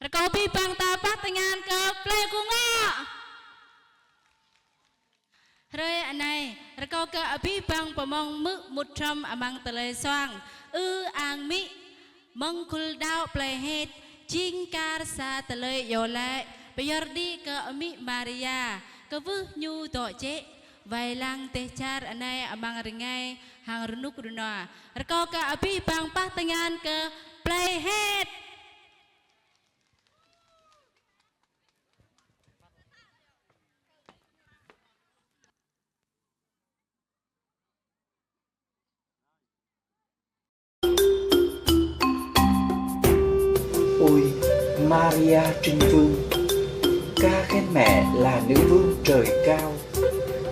Rơkâo abih bang ta pah tơngan kơ plei Kơngŏ. Hrơi anai, rơkâo kơ abih bang pơmŏng hmư̆ mŭt hrŏm amăng tơlơi soang, ư ang amĭ, mơ̆ng khul đaŏ plei Het, jing kar sa tơlơi iâu laĭ, pơyơr đĭ kơ amĭ Maria, kwưh ñu dŏ jĕ, wai lăng dêh čar anai amăng rơngai hăng rơnŭk rơnua. Rơkâo kơ abih bang pah tơngan kơ plei Het. Ôi, Maria Trưng Vương, ca khen mẹ là nữ vương trời cao.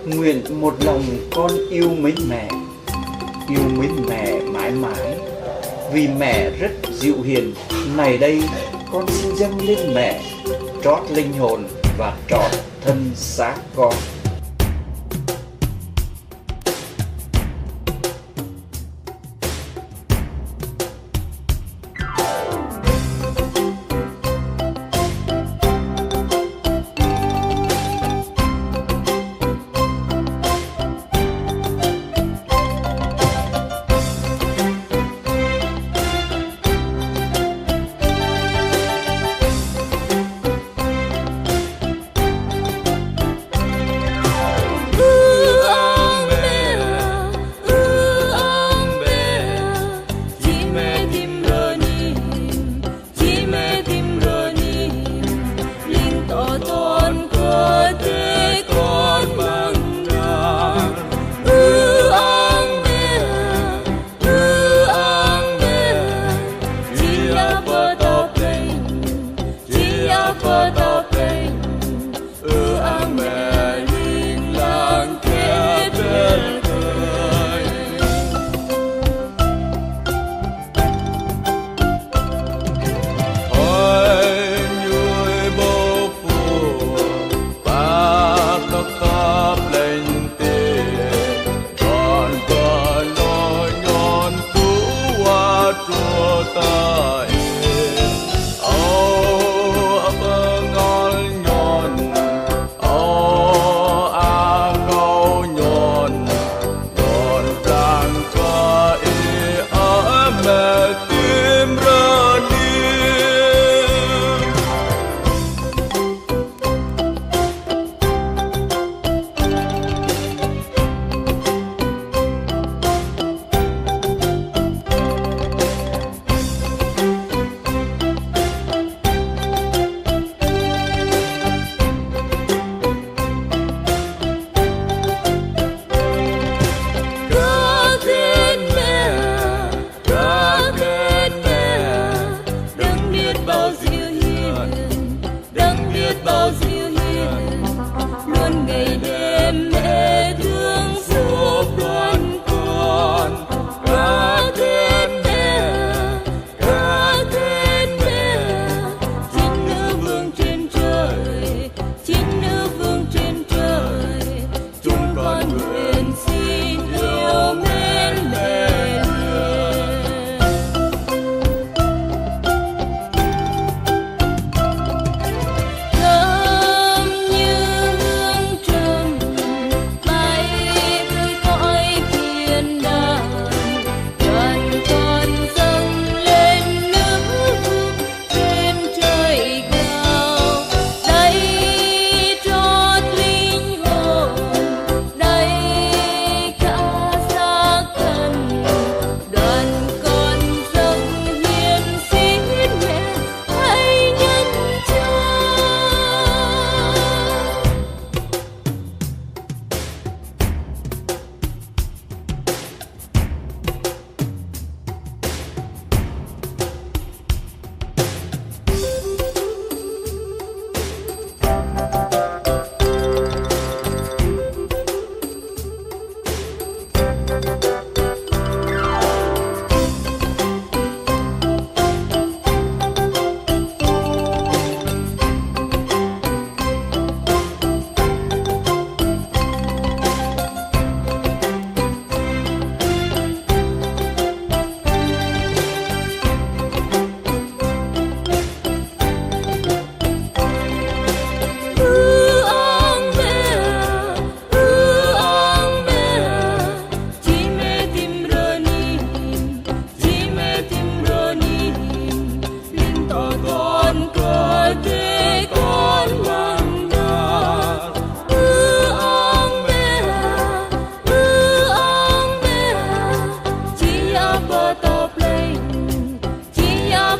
Nguyện một lòng con yêu mến mẹ, yêu mến mẹ mãi mãi, vì mẹ rất dịu hiền. Này đây, con xin dâng lên mẹ trót linh hồn và trọn thân xác con.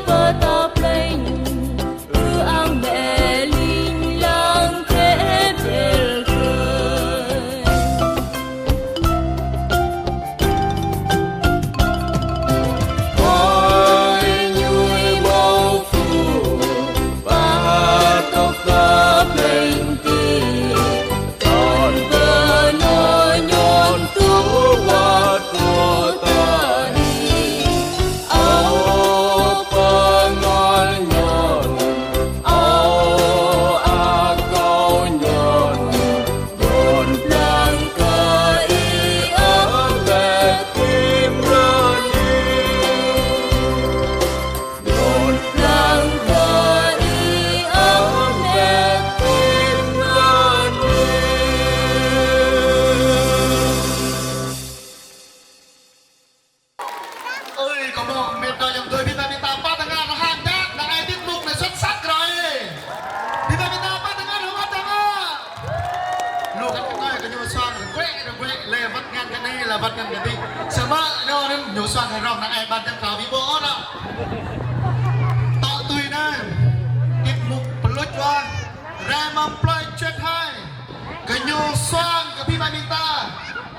Pơtao plĕnh, ư ang mĕ ling lang kơ ƀel kơ. Ơi, ñuih mâo phu, pơtao plĕnh tih. Tơl bơnô ñon tŭ wơ̆t kơ ta ih, ơ pơngol ñon, ơ akâo ñon, đon pơblang kơ ih ơ mĕ tim rơni. Đon pơblang kơ ih ơ mĕ tim rơni. Ơi, kâo mơ̆ mĕt đơi yang dui, ƀing ta, ƀing ta pơtơngan hăng đah, năng ai tiết mục anai xuất sắc rồi. Ƀing ta, ƀing ta pơtơngan hăng đah. Lu kăn kơnai kơ ñu suang, rơguĕ, rơguĕ, lĕ wơ̆t ngăn kơ anai, lĕ wơ̆t ngăn kơ adih. Samơ̆ ñu anŭn ñu suang hăng rŏng năng ai ban giám khảo ƀu ƀuh ôh. Tŏ tui anai, tiết mục pơluč wa, rai mơ̆ng plơi Čuet Hai. Kơ ñu suang kơ ƀing ta,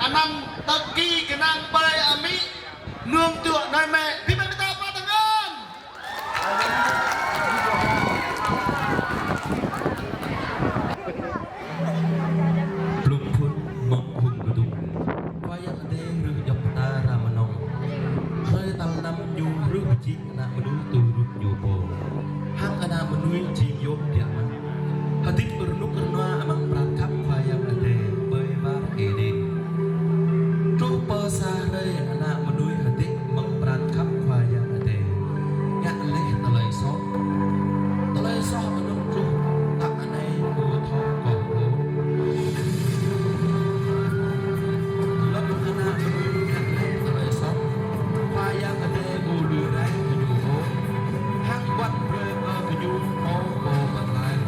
anăn tơki kơnang ƀơi amĭ, nương tựa nơi mẹ, ƀing ta pơtơngan. Blung phŭn mơ̆ng hŭng kơdŭng, Khua Yang Adai rưh djŏp mơta hră mơnơ̆ng. Hrơi tal năm ñu rưh pơjing ană mơnuih tui rup ñu pô. Hăng ană mơnuih jing yôm biă mă. Hơdip rơnŭk rơnua amăng pran khăp Khua Yang Adai ƀơi war Êđen. Truh pơ sa hrơi ană mơnuih hơdip amăng pran khăp Khua Yang Adai. Ngă laih tơlơi soh. Tơlơi soh anŭn truh, ta anai ƀu thâo kơ ôh. Lơ̆m ană mơnuih ngă laih tơlơi soh, Khua Yang Adai ƀu lui rai kơ ñu ôh. Hăng wơ̆t brơi kơ ñu pô pơklaih.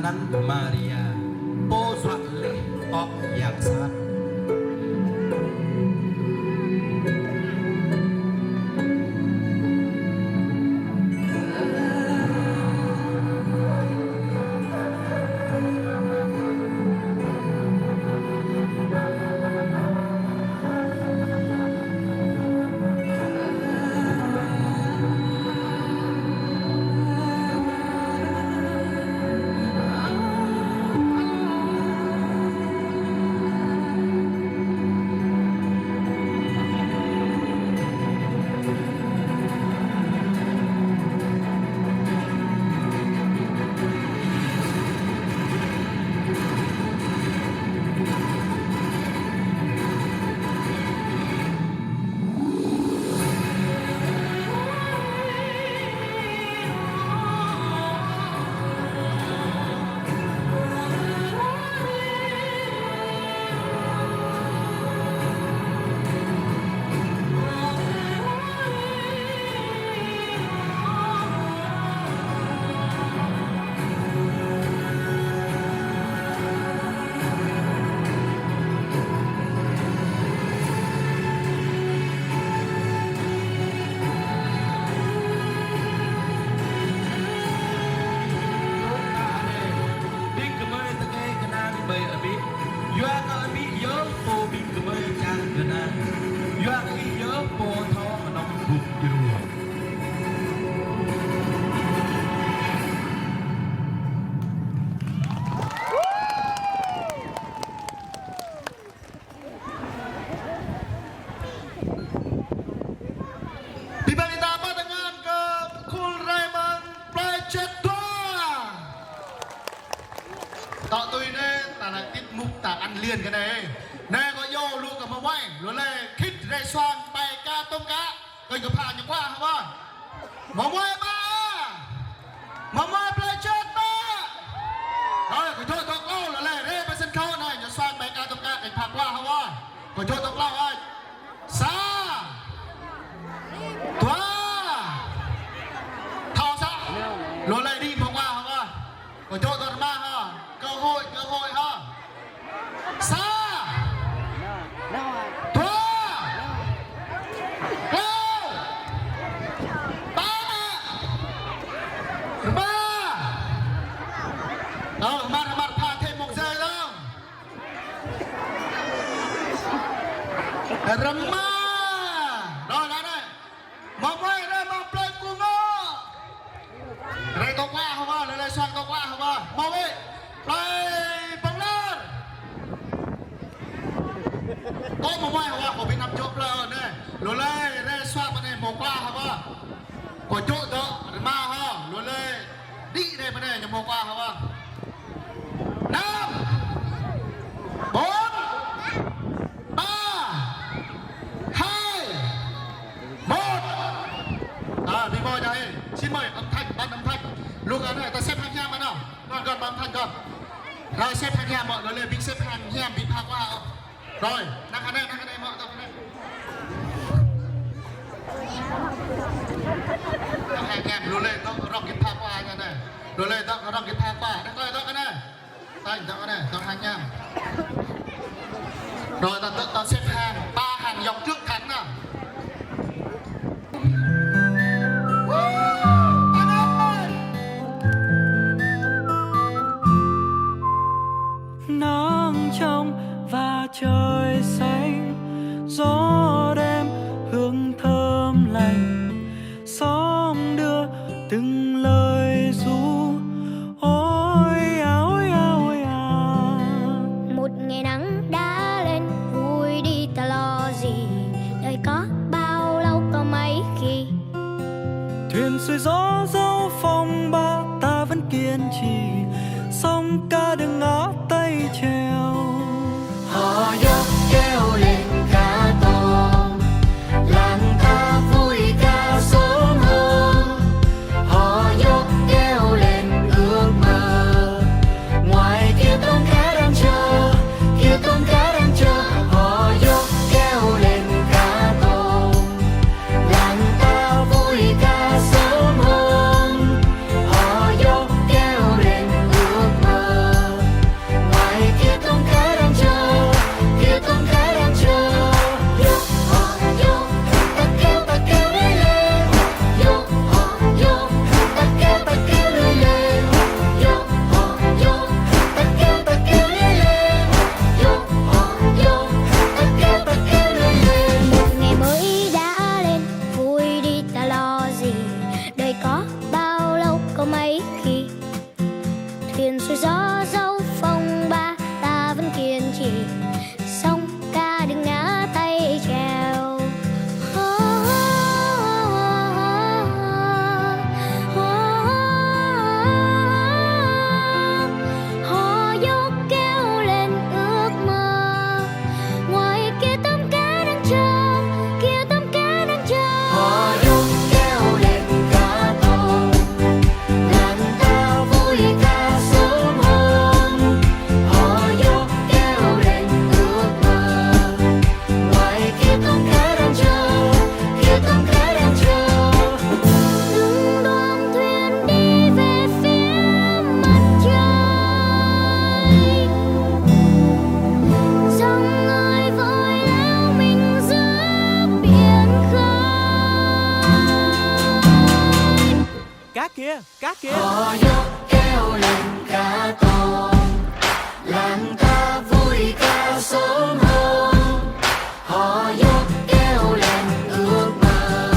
Anăn Maria, pô juă laih ôk yang sat. Ƀing gơmơi tơkai kơnang ƀơi abih. Yua kơ abih yơh pô ƀing gơmơi čang kơnang. Yua kơ abih yơh pô thâo hơnơ̆ng bưp djru. Ƀing ta pơtơngan kơ khul rai mơ̆ng plơi Čet Dua. Tŏ tui anai, ta lăng tĭp mŭk ta ăn liên kơ anai. Anai kâo yua lu kơ mơmơi, lu lĕ khĭt rai suang ƀai ka tŏng ka. Kơ ñu pha ñu kuă hă wă. Mơmơi ƀă. Mơmơi plơi Čet ƀă. Ơi, kơ dŏ dŏ klâo, lu lĕ rai pơ sân khấu anai, ñu suang ƀai ka tŏng ka, kơ pha kuă hă wă. Kơ dŏ dŏ klâo ơi. Sa. Dua. Thâo sa. Lu lĕ đĭ mơ̆ kuă hă wă. Kơ dŏ dŏ rơma hă. Cơ hội, cơ hội hă. Sa. Dua. Klâo. Pă. Rơma. Ơ, rơma, rơma, pha thêm một giây nữa. Rơma. Rồi, lại đây. Mơmơi rai mơ̆ng plơi Kơngŏ. Rai dŏ kuă hă wă, rai, rai suang dŏ kuă hă wă. Mơmơi, plơi Păng Lar. Dŏ mơmơi hă wă, kâo ƀu ƀuh anăm djŏ plơi anai. Lu lĕ, rai suang mơ̆ng anai mơ̆ kuă hă wă. Kơ dŏ dŏ rơma hă, lu lĕ. Đĭ rai mơ̆ng anai ñu mơ̆ kuă hă wă. Năm, bốn, ba, hai, một. Ơ, ƀing mơi dah ơi. Xin mời âm thanh, bắn âm thanh. Lu kơ anai, ta xếp hàng hiam anai. Gọn gọn, bắn âm thanh gọn. Rồi xếp hàng hiam mơ̆, lu lĕ ƀing xếp hàng hiam, ƀing pha kuă. Rồi, năk anai, năk anai mơ̆, năk anai. Năk anai, lu lĕ dŏ rŏng git pha kuă anai. Lu lĕ dŏ rŏng git pha kuă. Năk anai, năk anai. Tơl dŏ anai, dŏ hăng ñam. Rồi ta, ta, ta xếp hàng, ba hàng dòng trước thẳng nè. Nắng trong và trời xanh, gió đêm hương thơm lành, sóng đưa từng lời ru. Ôi a, ôi a, ôi a. Một ngày nắng đã lên, vui đi ta lo gì, đời có bao lâu có mấy khi. Thuyền xuôi gió dẫu phong ba, ta vẫn kiên trì, sóng cả đừng ngả tay chèo. Hò dŏ keo lêng ka tong, lăng ta vui ca sum hom. Hò dŏ keo lêng ước mơ, ngoài kia tong ka đang chờ, kia tong ka đang chờ. Hò dŏ keo lêng ka tong, lăng ta vui ca sum hom. Hò dŏ keo lêng ước mơ, Kìa, cá kìa. Họ dốc kéo lên cá tôm, làng ta vui cả xóm hôm. Họ dốc kéo lên ước mơ,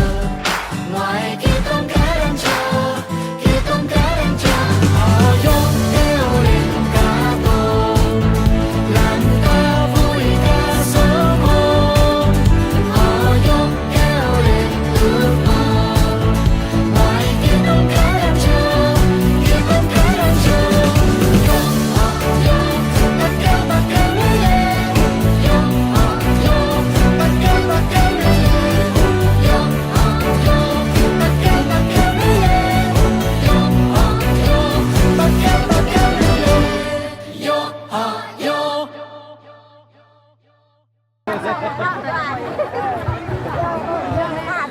ngoài kia tôm cá đang chờ, kia tôm cá đang chờ. Họ dốc kéo lên cá tôm, làng ta vui cả xóm hôm. Họ dốc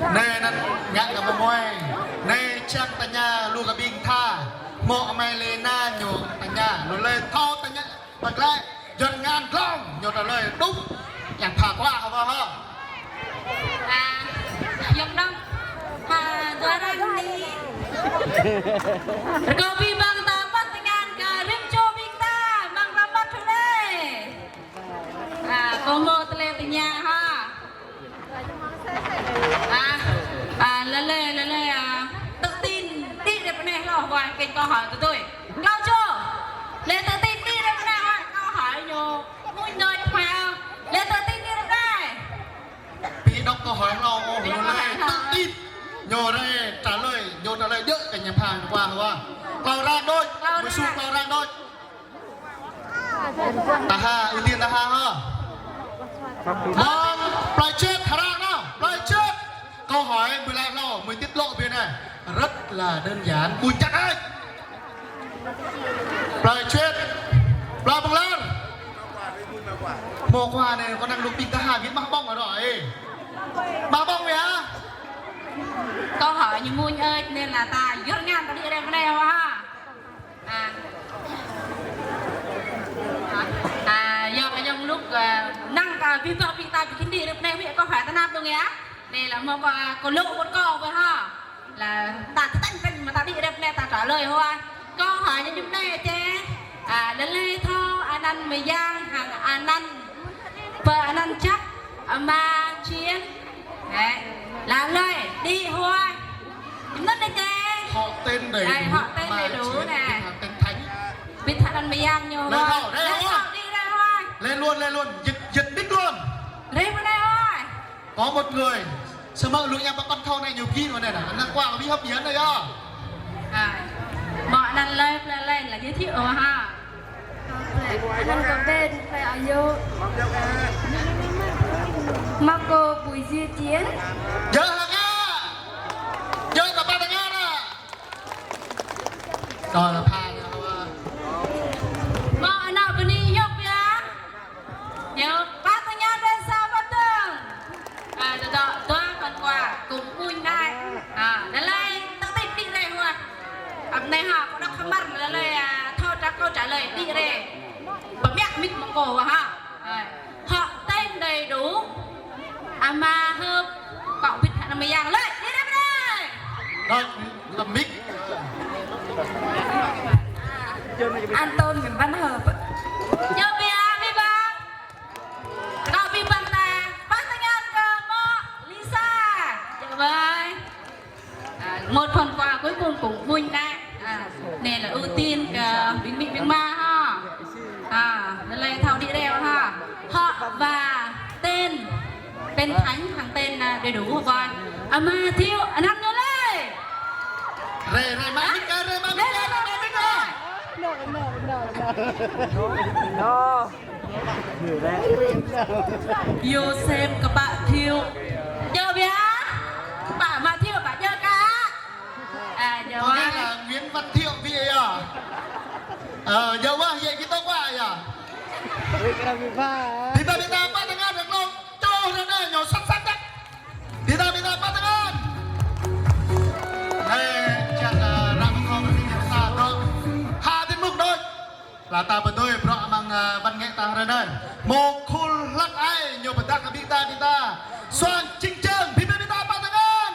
Anai anŭn ngă kơ mơmuai. Anai čang tơña lu kơ ƀing tha. Mơ̆ amai Lena ñu tơña, lu lĕ thâo tơña. Pơklaih, jơ̆n ngăn glông, ñu trả lời đúng. Yang pha kua hơbơ hă? À, yang đăng. Pha dua răng ni. Rơkâo ƀing ƀing ta pơ̆t tơngan kơ rĭm čô ƀing ta, mơ̆ng rơmơ̆t hơdai. À, kâo mơ̆ tơlơi tơña hă. À, à, lĕ lĕ, lĕ lĕ, à, tự tin, đĭ rai pơ anai hloh, wai, kĕ kâo hă tơdơi. Kâo čô. Lĕ tự tin đĭ rai pơ anai, wai, kâo hă ñu. Mui nơi phao. Lĕ tự tin đĭ rai pơ anai. Ƀing đŏk kâo hă hloh, ô, lĕ lĕ, tự tin. Ñu rai trả lời, ñu trả lời djơ̆ kơ ñu phao ñu kua hă. Klâo răng đôč, mui su klâo răng đôč. Taha, ưu tiên taha hă? Mơ̆ng plơi Čư̆, hơrăng nao, plơi Čư̆. Câu hỏi mười lăm lô, mười tiết lộ bên này. Rất là đơn giản, ƀuh čăk ai. Plơi Čư̆, plơi Băng Lar. Mơ̆ kua anai kâo năng lŭk ƀing taha, ƀing mă bông rồi. Mă bông ya. Câu hỏi ñu mui ơi, nên là ta yơr ngăn ta đĭ rai pơ anai hă. À. À, yua kơ yơ̆ng lŭk, à, năng kơ ƀing ta, ƀing ta ƀu khĭn đĭ rai pơ anai, wĭ kâo hă tơnap dong ya. Anai lĕ mơ̆ kâo, à, kâo lŭk ƀuh kâo ƀơi hă. Lĕ ta tơtĕng tĕng mă ta đĭ rai pơ anai ta trả lời hă. Kâo hă ñu ñu anai čĕ. À, lĕ lĕ thâo anăn mơyang hăng anăn pơ anăn čăk ama Chiến. Đấy. Là lời đi hua. Ñu anŭn anai čĕ. Họ tên đầy đủ. Đấy, họ tên đầy đủ này. Tên Thánh. Ƀing tha anăn mơyang ñu hua. Lĕ thâo, lĕ thâo. Lĕ thâo, đi rai hua. Lĕ luôn, lĕ luôn. Dịch, dịch đích luôn. Rai pơ anai hua. Có một người, samơ̆ lu yang pơkŏn thâo anai ñu gin mơ̆n anai, năng kua ƀu hơp yơh anai yơh. À, mơ̆ anăn lĕ, lĕ, lĕ, là giới thiệu hă. Anăn kâo Ben, plơi Ao Yôk. Mă kâo Bùi Duy Chiến. Djơ̆ hă kơ? Djơ̆ kơ pă tơngan hă? Kâo lĕ pha. Mơ̆ ană bơni yơh biă. Ñu pă tơngan rai sa pơtơ̆ng. À, tơdŏ dua kon kua kŭm ƀuñ anai. À, lĕ lĕ tơtĭt đĭ rai hua. Ăp anai hă, kâo đŏk khăm mơ̆n lĕ lĕ, à, thâo trả câu trả lời đĭ rai. Pơmiăk mik mơ̆ng kâo hă. À, họ tên đầy đủ. Ama Hợp, kâo ƀĭt hă anăn mơyang lĕ. Đĭ rai pơ anai. Rồi, lăm mik. Anton Nguyễn Văn Hợp. Djơ̆ biă, ƀing ƀăng. Kâo ƀing ƀăng ta, pă tơngan kơ mơ̆ Lisa. Djơ̆ ƀai. À, một phần quà cuối cùng kŭm ƀuñ anai. À, anai là ưu tiên kơ ƀing amĭ ƀing ama hă. À, lĕ lĕ thâo đĭ rai hă. Họ và tên. Tên Thánh hăng tên, à, đầy đủ hă ƀai. Ama Thiệu, anăn ñu lĕ. Rai, rai, mă mik, rai, mă mik, rai, mă mik, rai. Yôsep kơ pă Thiệu. Djơ̆ biă. Pă mă Thiệu, pă djơ̆ kơ. À, djơ̆. Có nghĩa là Nguyễn Văn Thiệu ƀiă yơh. Ờ, djơ̆ wơ̆t, yơh, kơ tơ̆ wơ̆t yơh. Ƀing ta, ƀing ta pă tơngan rơ̆k lông. Čô rơnai ñu sat sat đăk. Ƀing ta, ƀing ta pă tơngan. Anai, čang, ơ, răng hŏng rĭm čô ta dŏ. Hă tin mơ̆ng đôč. Lă ta pơdơi bruă amăng, ơ, văn nghệ ta rơnai. Mơ̆ khul hlăk ai ñu pơdah kơ ƀing ta, ƀing ta. Suan čing čơng, ƀing ƀing ta pă tơngan.